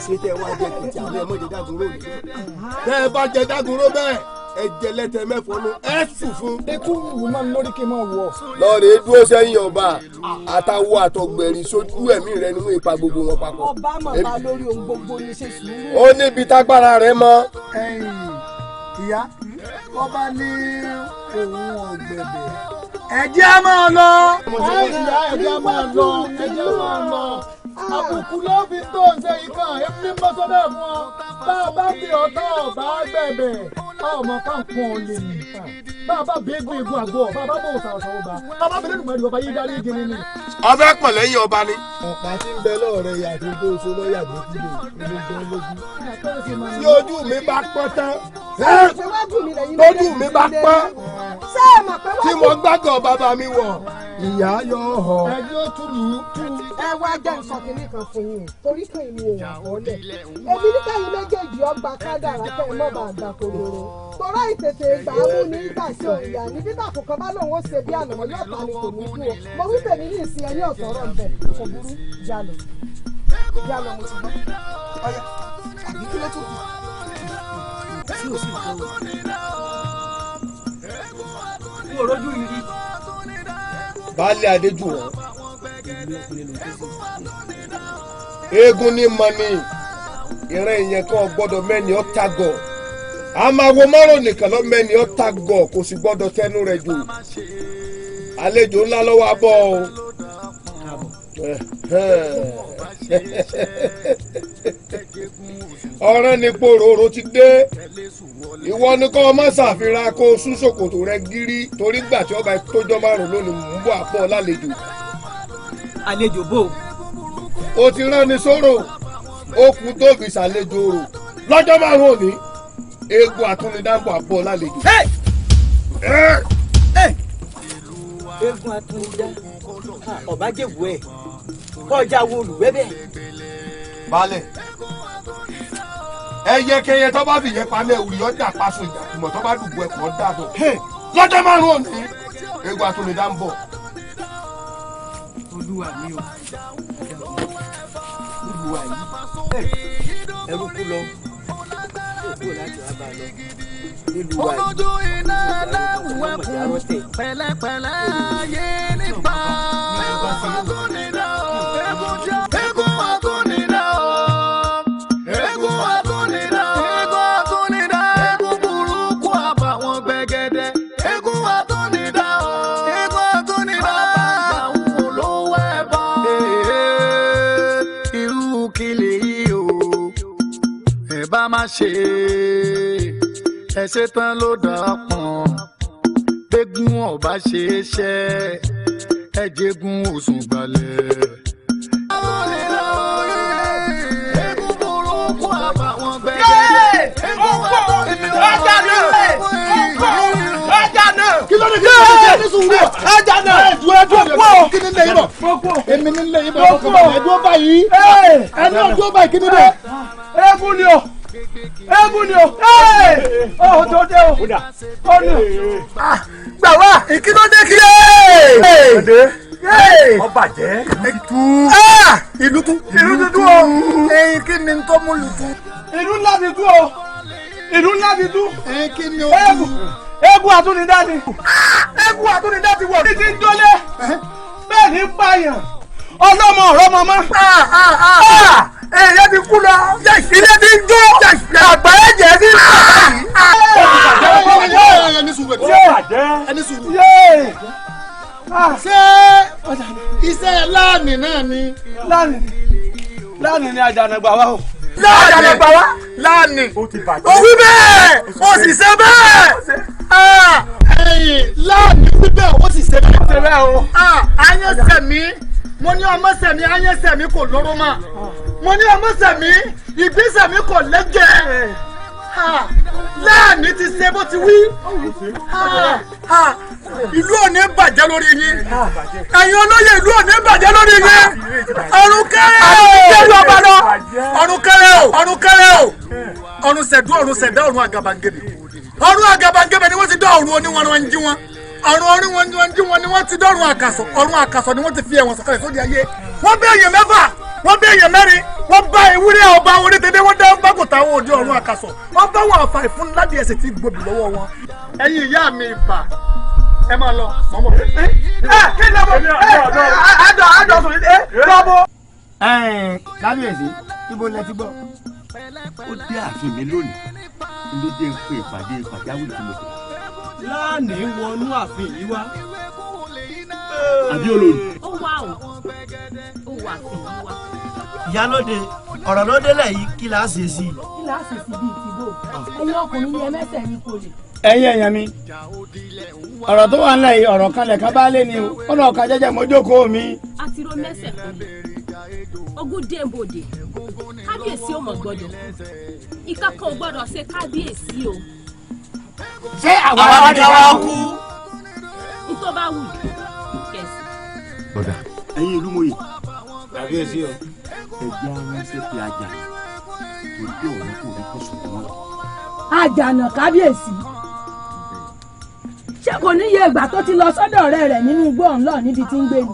Ṣé tẹ wá jẹ kìtì àwọn ẹmọ jẹ dágunró ni? Tẹ ẹ bá jẹ dágunró bẹ́ẹ̀ ẹ jẹ lẹ́tẹ̀ mẹ́fọ́nú ẹ sùn fún. Ikú wù máa ń lórí kí n máa wọ̀. Lọ́ọ̀rẹ́ dúró sẹ́yìn ọba àtàwọ̀ àtọ̀gbẹ̀rì sójú ẹ̀mí rẹ nínú ipa gbogbo wọn papọ̀. Ọba mọ̀ bá lórí ohun gbogbo ní ṣe sùúrù. Ó níbi tágbára rẹ mọ. Ẹ̀yin ìyá ọba ní òun ọ̀gbẹ̀bẹ̀. Ẹ jẹ́ á máa lọ. Ìyá ẹ jẹ́ á máa lọ. Ẹ jẹ́ á máa lọ. Àbùkù ló fi tó ń ṣe ikán èmi mọ́ sọ́dọ̀ fún ọ. Bá a bá bí ọ̀tá ọ̀bá gbẹ̀bẹ̀ ọmọ kan pọ̀ lè ní. Bá a bá bí eégún eégún àgọ́ bá a bá bọ̀ òsàwòsà ọba bá a bá bẹ̀rẹ̀ nùmọ̀ ọba yìí dárí igi ni. Ọbẹ̀ pọ̀ lẹ́yìn ọba ni. Ọ̀pá tí ń bẹ lọ́ọ̀rẹ́ yà tó tó so mọ́ yàgò kúlò ló gbọ́ lójú. Tí ojú mi bá pọ́n tán tójú mi bá pọ́n tí mo gbàgọ̀ bàbá mi wọ̀ ìyá yọ họ. Ẹjọ́ túlù tú. Ẹ wá jẹ́ nsọ kìíní kan fún yín torí kan ìlú òun àkọọ́lẹ̀. Èmi ní káyọ̀ méjèèjì ọgbà kádàrá kẹ́ ẹ mọ́ bá àgbà kodoro. Tọ́lá ìtètè ìgbà mú ní ìgbà sí òyà ní bíbà kò kan bá lòun ó ṣe bí ànàmọ́ yóò ta ni kò ní kú o. Mo wí tèmi ní ìsìn ẹni ọ̀sọ̀rọ̀ ńbẹ kò burú jalè. Jalè mo ti gbọ́. Ọ̀yà àbí kí ló tún kù? Sí ò sí nǹkan o. N ò rójú yìí rí. Baálé Adéjùwọ̀n eégún ní mọ́ni ìran ìyẹn kan gbọ́dọ̀ mẹ́ni ọ́ tagọ̀ àmàwo márùn nìkan lọ mẹ́ni ọ́ tagọ̀ kò sì gbọ́dọ̀ tẹnu rẹ̀ jù àlejò ńlá lọ́wọ́ abọ́ o. Ọ̀rẹ́ ni pòròrò ti dé ìwọ ni kọ́ ọmọ ṣàfihàn kó o sún ṣòkòtò rẹ gírí torí gbà tí ọba tójọ́ márùn lónìí mò ń bọ̀ àpọ̀ lálejò. Àlejò bò. O ti rán ni sóró ó kú tó fi ṣàlejò rò lọ́jọ́ márùn òní eégún àtúnidàbọ̀ àpọ̀ lálejò. Eégún àtúnidá ọba jẹ̀bú ẹ̀ kọjá wo olùwẹ́bẹ̀. Balẹ̀ ẹyẹkẹyẹ tó bá fìyẹn palẹ̀ òrì ọjà paṣọ ìjàkùmọ̀ tó bá dùbò ẹ̀kọ́ dàbọ̀ lọ́jọ́ márùn òní eégún àtúnidá ń bọ̀. Olúwa mi o, olúwa yìí ẹrú kú lọ kú láti wá bá a lọ. Olójú iná ẹlẹ́wù ẹkùn pẹ̀lẹ́pẹ̀lẹ́ ayé nípa. Eégún àtúnidá o, eégún àtúnidá o, eégún àtúnidá o, eégún àtúnidá, eégún burúkú àbàwọ́n gbẹ̀gẹ̀dẹ̀, eégún àtúnidá o, eégún àtúnidá. Bàbá olówó ẹ̀bọ. Irú kí lèyí o, ẹ bá má ṣe ẹ ṣe tán ló dà pọ̀n gbégún ọba ṣe é ṣe ẹ jẹ́gun òsùn gbalẹ̀. Eégún burúkú àbàwọ́n gbẹ̀gẹ̀dẹ̀. Ẹja náà! Ẹja náà! Kí ló dé kí ló dé kí ní sùúrù? Ẹja náà! Ẹ̀dùn ẹ̀dùn ẹ̀dùn kí ni lè yín bọ̀? Èmi ní lè yín bọ̀ ọkọ̀ bàbá ẹ̀dùn báyìí. Ẹni ọdún báyìí kí ni dé? Eégún ni o! Eégún ni o! Ó tó dé o! Ó ní o! Gbà wá kí ló dé kí lè? Ọba jẹ́ ìlú tú. Ìlú ti tú o! Ẹyin kí ni tó mú ìlú tú? Ìlú ńlá ti tú o! Ìlú ńlá ti tú! Ẹyin kí ni ó tú? Eégún àtúnidá ni! Eégún àtúnidá ti wọ̀ ní ti ń jólé! Bẹ́ẹ̀ ni ń pààyàn! Ọlọ́mọ ọ̀rọ̀ mọ́mọ́! Èèyàn ti kú lọ! Ilé ti ń jó! Àgbáyé jẹ́ sí Ẹni sùúrù ẹni sùúrù. Ṣé iṣẹ́ láàmì náà ni? Láàmì ni àjànàgbà wa o. Láàmì wa. Láàmì. Ó ti bàjẹ́. Ó wí bẹ́ẹ̀, ó sì ṣe bẹ́ẹ̀. Ẹ̀yìn láàmì wí bẹ́ẹ̀, ó sì ṣe bẹ́ẹ̀. Ṣe bẹ́ẹ̀ o. Ayẹ́sẹ̀mí, mo ní ọmọ sẹ̀mí, ayẹ́sẹ̀mí kò lóró mọ́. Mo ní ọmọ sẹ̀mí, ìgbésẹ̀mí kò lẹ́jẹ̀. Láàmì ti ṣe bó ti wí. Ìlú ò ní bàjẹ́ lórí yín. Ẹ̀yin olóyè ìlú ò ní bàjẹ́ lórí yín. Ọ̀run kéré o. Ọ̀run kéré o. Ọ̀run kéré o. Ọ̀run ṣẹ̀dú, ọ̀run ṣẹ̀dá, ọ̀run àgàbàǹgebè. Ọ̀run àgàbàǹgebè ni wọ́n ti dá ọ̀run oníwọ̀n jí wọn. Ọ̀run oníwọ̀n jí wọn ni wọ́n ti dọ́run àkàsọ̀. Ọ̀run àkàsọ̀ ni wọ́n ti fi ẹ̀wọ̀n sọ̀kalẹ̀ sóde ayé. Wọ́n bẹ́ èèyàn mẹ́fà, wọ́n bẹ́ èèyàn mẹ́rin, wọ́n bá ewúrẹ́ ọba orí tẹ́tẹ́, wọ́n dá bágòtà àwọn òde ọ̀run àkàsọ̀. Wọ́n bá wọn àfà ìfúnládìí ẹsẹ̀ tí gbòbí lọ́wọ́ wọn. Ẹ̀yin ìyá mi ìbà, ẹ máa lọ mọ́mọ́. Ẹ kí ni ọmọ ẹ àjọ àjọ sùn ẹ lọ́bọ̀. Kábíyèsí, ibo lẹ ti gbọ́. Ó dé ààfin mi lónìí ló dé ń pe ìpàdé pàjáwìrì tí mo pè. Láàní wọnú ààfin yìí wá. Àbí olórí. Ó wà o, ó wà ààfin yìí wá. Ìyálóde, ọ̀rọ̀ ló délẹ̀ yìí, kí la ṣe sí i. Kí la ṣe sí bíi tìbò? Ẹ̀yin ọkùnrin ni ẹ mẹ́sẹ̀ yín kò lè. Ẹ̀yin èèyàn mi, ọ̀rọ̀ tó wà ńlẹ̀ yìí, ọ̀rọ̀ kan lẹ̀ka bá lé ni o, ó lọ́ọ́ ka jẹ́jẹ́ mojókòó mi. Àti ro mẹ́sẹ̀ kò lè. Ogún dé ń bòde, kábíyèsí ò mọ̀ gbọ́dọ̀, ìka kan ò gbọ́dọ̀ ṣe kábíyèsí o. Ṣé àwa ni ká wá kú? N tó bá wù kẹsì. Ọ̀dà ẹ̀yin olúmọ̀ye. Kábíyèsí o. Ẹ jẹ́ aránṣẹ́ pé ajá torí pé ọ̀rẹ́ kò rí kó sùn wọn. Àjànà kábíyèsí, ṣé kò ní yẹ ìgbà tó ti lọ sọ́dọ̀ ọ̀rẹ́ rẹ̀ nínú igbó ọ̀hún lọ níbi tí ń gbé ni.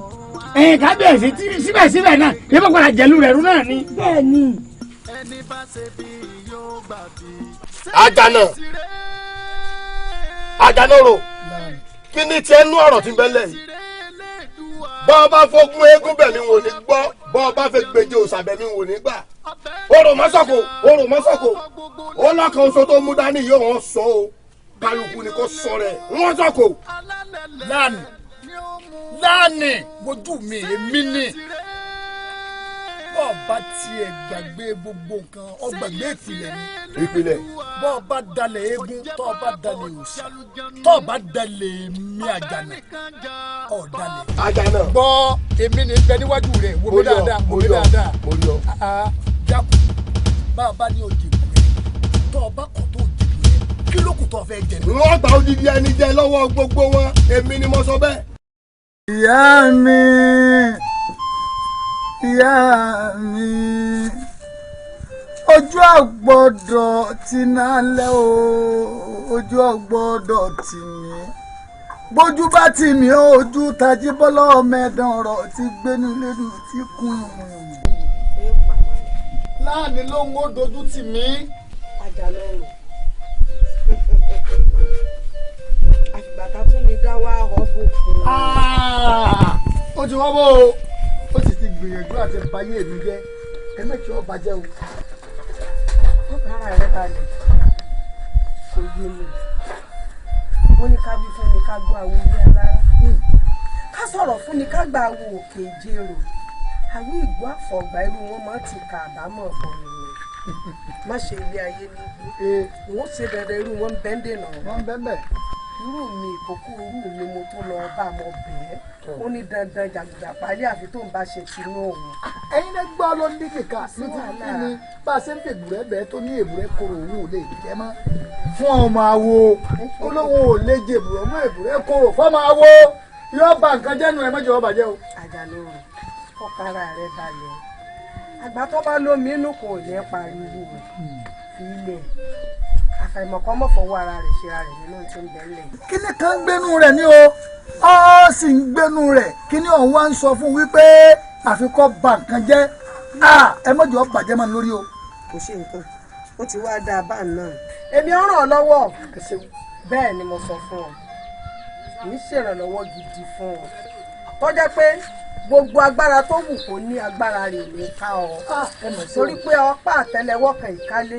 Ẹ̀yin kábíyèsí, tí síbẹ̀síbẹ̀ náà yóò padà jẹ̀lú rẹ̀ rú náà ni. Bẹ́ẹ̀ ni. Àjànà, Àjànàrò, kí ni tiẹ̀ nú ọ̀rọ̀ tí ń bẹ lẹ̀ yìí? Bọ́ ọ bá fógun eégún bẹ̀ mi wò ní gbọ́, bọ́ ọ bá fẹ́ gbèjè òòṣà bẹ̀ mi wò ní gbà. Orò mọ́sọ̀kò, orò mọ́sọ̀kò, ó lọ́kàn oṣù tó mú dání yóò wọ́n sọ o, kálukú ni kò sọ rẹ̀ wọ́n sọ̀kò. Láàní, láàní, wojú mi, èmi ni. Bọ́ọ̀ bá tiẹ̀ gbàgbé gbogbo nǹkan, ọ gbàgbé ìpìlẹ̀ ni. Ìpìlẹ̀. Bọ́ọ̀ bá dalẹ̀ eégún, tọ́ọ̀ bá dalẹ̀ òòṣà, tọ́ọ̀ bá dalẹ̀ èmi Àjànà, ọ̀ dalẹ̀. Àjànà. Gbọ́, èmi ni bẹ níwájú rẹ̀, wo mi dáadáa, wo mi dáadáa. Dákun, bá a bá ní òjìbù rẹ̀, tọ́ọ̀ bá kọ̀ tó òjìbù rẹ̀, kí ló kù tọ́ọ̀ fẹ́ jẹ ní. Wọ́n gba odidi ẹni jẹ lọ́wọ́ gbogbo wọn, èmi ni mo sọ bẹ́ẹ̀. Ìyá mi, ìyá mi, ojú àgbọ̀dọ̀ ti nálẹ̀ o, ojú àgbọ̀dọ̀ tì mí, bójú bá tì mí, ojú tají bọ́lá ọmọẹ̀dán ọ̀rọ̀ ti gbénu lẹ́nu tí kún un. Láàní ló ń dojú tì mí. Àjànàrò, àfìgbà tá a tún lè dá wá ọ̀bùn fún un. Ó ti wọ́n bó o, ó sì ti gbìyànjú àti báyé mi jẹ́, ẹ mẹ́tì ó bàjẹ́ o. Ó bára rẹ balẹ̀, kò yé mi. Wọ́n ní ká wí fún ni ká gbọ́ àwo ilé alára, ká sọ̀rọ̀ fún ni ká gba àwo òkè ìjérò, àwọn ìgbó àfọ̀gbà irú wọn máa ti kà àbámọ̀ bọ̀ nìyẹn. Má ṣe ilé ayé nígbó, wọn ó ṣe dandan, irú wọn bẹ́ńdẹ̀ náà. Wọ́n bẹ́ẹ̀. Irú mi ìkókó, irú mi mo tún lọ bá mo bẹ́ẹ̀, ó ní dandan jàgùdà pálí àfi tó ń bá ṣe tinú òun. Ẹ̀yin lẹ gbọ́ ló ní kíkà ní ti kí ni bá a ṣe ń fi èbúrẹ́ bẹ́ẹ̀ tó ní èbúrẹ́ koro òun ò lè jẹ́ mọ́ fún ọmọ àwo, ó lóun ò lè jẹ èbúrẹ́ mọ́, èbúrẹ́ koro fọ́mọ àwo yóò ba nǹkan jẹ́ nu ẹ̀ mọ́jọ́ ọba jẹ́ o. Àjànàrò, ọkàrà rẹ balẹ̀ o, àgbà tó bá lómi inú kò ní pariwo fi ilẹ̀, àfàìmọ̀kọ́ mọ̀ fọwọ́ ara rẹ̀ ṣe ara rẹ̀ nínú tí ń bẹ ńlẹ̀. Kíní kan ń gbénu rẹ̀ ní o, ó sì ń gbénu rẹ̀, kíní ọ̀hún wá ń sọ fún wípé àfikọ́ ba nǹkan jẹ́, ẹ mọ̀jọ́ bàjẹ́ mọ́ lórí o. Kò ṣe nǹkan, ó ti wá dáa bá náà, èmi ń ràn ọ́ lọ́wọ́, bẹ́ẹ̀ ni mo sọ fún ọ, kì í ṣèrànlọ́wọ́ gidi fún ọ, tọ́jà pé gbogbo agbára tó wù kó ní agbára rẹ̀ ní ká ọ, torí pé apá àtẹ́lẹwọ́ kan ìkálé,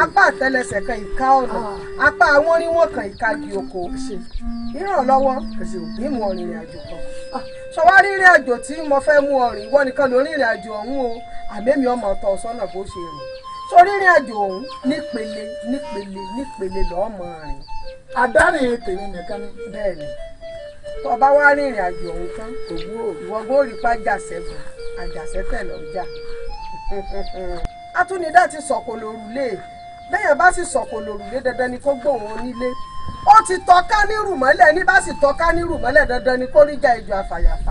apá àtẹ́lẹsẹ̀ kan ìká ọ̀nà, apá àwọn oríwọ̀n kan ìkagi oko. Ìrànlọ́wọ́ ìmú ọ̀rìnrìn àjò kan sọwárí ìrìn àjò tí mo fẹ́ mú ọrìn, ìwọ nìkan ló rìnrìn àjò ọ̀hún o, àmẹ́mi ọmọ ọ̀tọ̀ sọ́nà bó ṣe rìn sórí ìrìn àjò ọ̀hún, nípele nípele nípele lọ́ọ́ mọ̀ rìn. Àdárin tèmi nìkan ni. Bẹ́ẹ̀ ni, tó bá wá rìnrìn àjò ọ̀hún tán, ìwọ gbọ́ rí pa jàṣẹ́gun àjàṣẹ́tẹ̀ lọ́jà. Atúnidá ti sọ̀kò lórùlé, bẹ́ẹ̀ bá sì sọ̀kò lórùlé, dandan ni kó gbóhùn onílé. Ó ti tọ́ka ní rùmọ́lẹ̀, ní bá sì tọ́ka ní rùmọ́lẹ̀ dandan ni kó rí ja ìjọ àfàyàfà.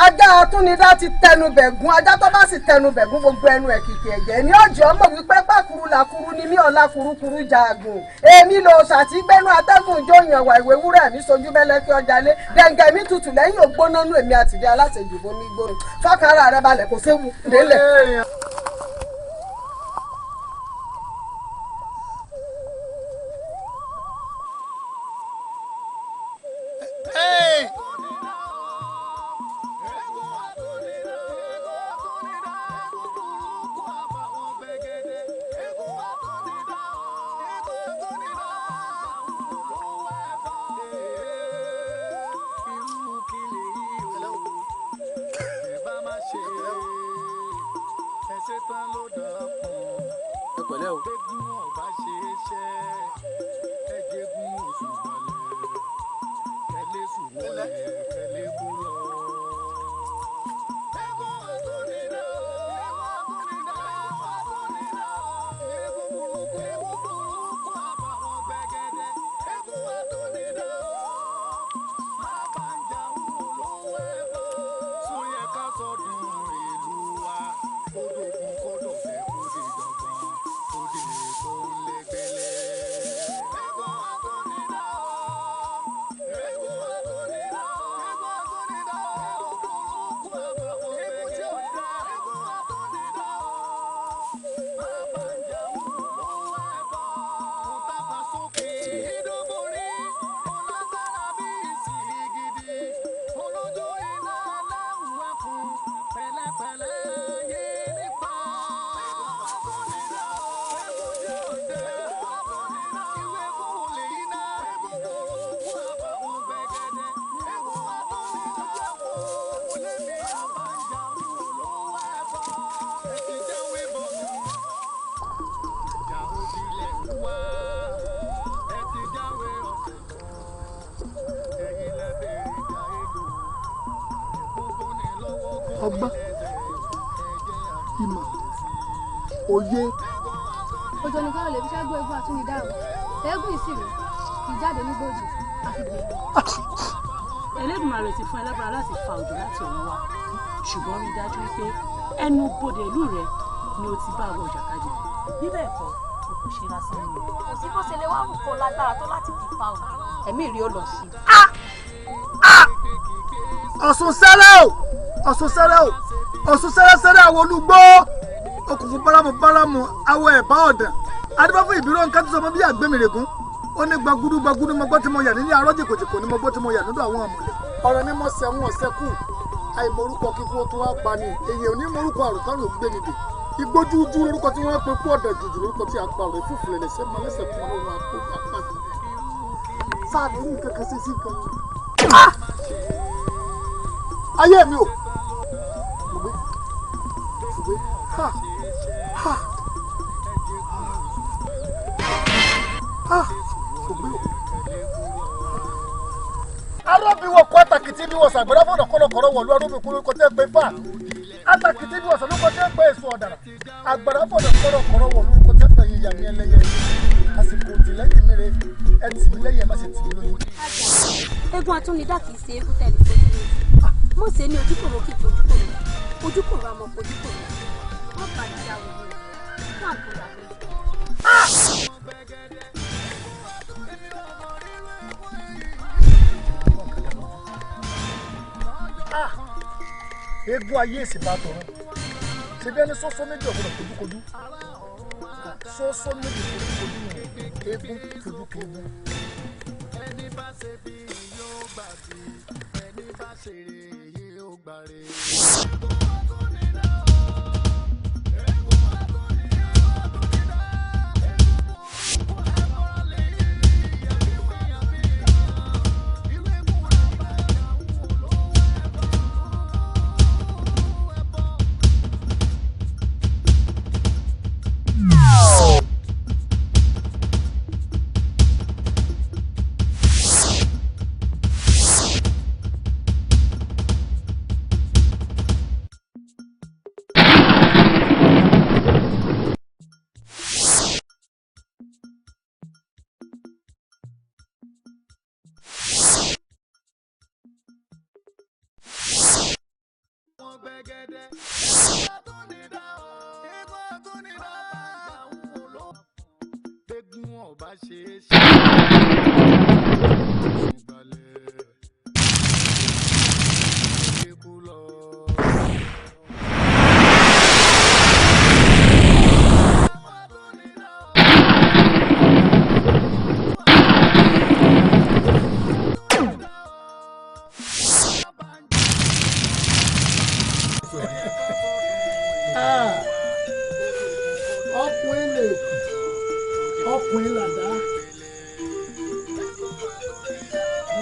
Ajá atúnidá ti tẹnu bẹ̀gún, ajá tó bá sì tẹnu bẹ̀gún gbogbo ẹnu ẹ̀ kìkì ẹ̀jẹ̀ ní ọjọ́ ọmọ wípé pàkúrú làkúrú ni mí ọ̀la kurukuru jaagun. Èmi lò ṣàtìgbẹ́nu atẹ́gùn jó yàn wà ìwé wúrà mi sojú bẹ́lẹ́ kí ọjà lé dẹ̀ǹgẹ̀ mi tutù lẹ́yìn ògbónánú èmi àtìdí aláṣejù bomi gbóni. Fọ́kànrà rẹ balẹ̀ kò séwu délẹ̀. Ọgbọ́n, ìmọ̀, òye. Òjò nìkan ló lè fi ṣẹ́gun eégún àtúnidá o. Eégún ìsìrè kì í jáde ní gbòòjì àfi gbèrò. Elédùmarè ti fún ẹ lágbára láti fa òjò láti ọ̀run wá, ṣùgbọ́n rí i dájú wípé ẹnu bodè ìlú rẹ ni o ti bá àwọn ìjàkadì. Bí bẹ́ẹ̀ kọ́, òkú ṣe lásán ni. Kò sí bó ṣe lè wá wù kó lágbára tó láti fi fa òjò. Ẹ̀mí rí ó lọ sí i. Ọ̀ṣun sẹ́rẹ̀ o, Ọ̀ṣun sẹ́rẹ̀ o, Ọ̀ṣun sẹ́rẹ̀ sẹ́rẹ̀ àwọn olùgbò òkùnkùn báramu báramu awọ ẹ̀bá ọ̀dàn adébá fún ìbírò nǹkan tó sọmọ bí àgbẹ̀mìrègún ó ní gbagudu gbagudu mo gbọ́ tí mo yà nílé arọ́ jìkòjìkò ni mo gbọ́ tí mo yà nídò àwọn ọ̀mọ̀lẹ̀ ọ̀rọ̀ ni mo sẹ̀wọ̀n ọ̀sẹ̀kù àìmọ̀rúkọ kíkú ó tún wá pa ni èyí ò ní mọ̀rúkọ àrùkárò gbé ni dè igbójújú lórúkọ tí wọ́n pe kú ọ̀dà jùjù lórúkọ tí a pa ọ̀rẹ́ fúfú lẹ̀lẹ̀ mọ́ lẹ́sẹ̀ fún ọlọ́run àpò àpàdé sáà ní nǹkan kan sí sí nǹkan. Ayé mi o, mo gbé mo gbé ha ha ha mo gbé o. Arọ́bíwọ̀ kọ́ àtàkìtì bí wọ́n sàgbẹ́rẹ́ fún ọ̀kọ́lọ́kọ́rọ́ wọ̀lú arọ́bìkúrú kọ́ tẹ́ pé fà àtàkìtì bí wọ́n sàlùkọ́ tẹ́ pé èso ọ̀dàrà àgbàrá fún ọ̀kọ́lọ́kọ́rọ́ wọ̀lú kọ́ tẹ́ pé yíyà ní ẹlẹ́yẹ àsìkò tìlẹ́yìn mi re ẹ tì mí lẹ́yìn ẹ má ṣe tì mí lójú. Eégún atúnidá kì í ṣe eégún tẹ̀lé fojú lójú. Mọ̀ ṣe ní ojúkòrò kìkì ojúkòrò ojúkòrò àmọ́ ojúkòrò wọ́n bá ìjà wò ní fún àgbòrò àgbòrò. Eégún ayé èsì bá tọrọ ṣe bí ẹni sọ́sọ́ méjì ọ̀gbọ́dọ̀ kojúkojú sọ́sọ́ méjì kojúkojú ni eégún fojú keégún. Ẹni bá ṣe bí yóò gbà bí, ẹni bá ṣe rè yóò gbà rè. Ọkùnrin lè ọkùnrin làdá,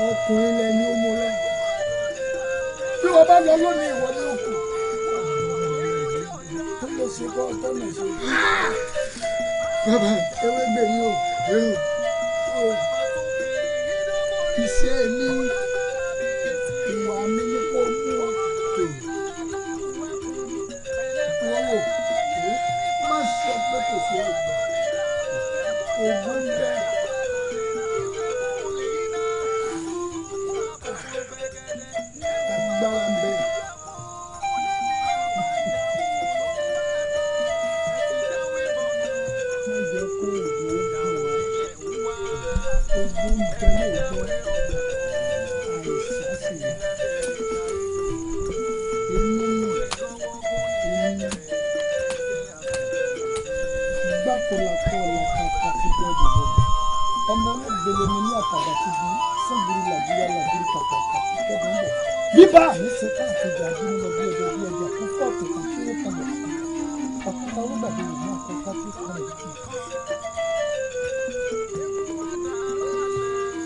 ọkùnrin lẹni ó mú lẹ. Bí wọn bá lọ lónìí, ìwọ ní òkú tó lè ṣe kọ́ tọ́nà ṣe. Bàbá ewé gbè yín o, èrò iṣẹ́ mi, ìwà mi ní kó mú ọ tó. Wọ́n wò má sọ pé kò sí ògùn, ògùn bẹ́ẹ̀. Agbára ń bẹ. Má jẹ́ kó ògùn ó gùn ọ́. Ògùn ń bẹ lóòótọ́, àìsàn sì wà. Inú inú gbàkólakọ́ làkàkà ti gbẹ gbogbo. Ọmọ olóògbélé mi ní àtàbà ti bí sẹ́gbìrì làjíríà làjírí kàkàkà ti kẹ́dùn bọ̀. Bíbá mi ṣe káàkiri àbínú lọ bí ọjọ́ bí ọjà kó fọ́ọ̀tù kan tí ó kan lọ. Àkúta olúgbàdì rẹ̀ ní àkọ́kọ́ tí kan lè jù.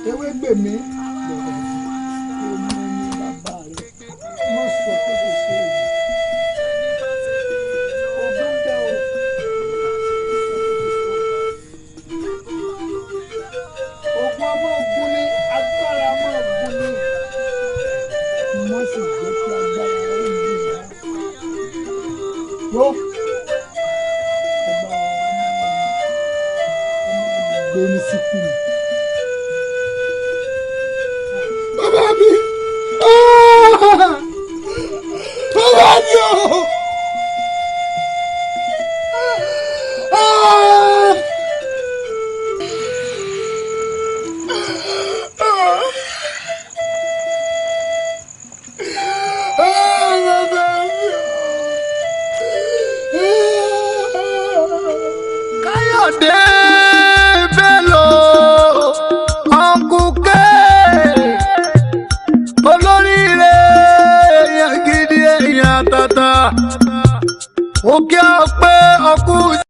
Ewé gbè mí. Èmi ni bàbá rẹ̀. Má sọ pé kò sí òògùn. Ògùn ń bẹ o. Ògùn ọmọ ogun ni, agbára ọmọ ogun ni. Má sì jẹ́ kí agbára ó gbìn wá. Wo agbára ọmọ gbé ní síkú mi. Bàbá mi! Bàbá mi o! Káyọ̀dé Bello, Uncle K, olóríire èèyàn gidi, èèyàn tata, òkè ọpẹ́.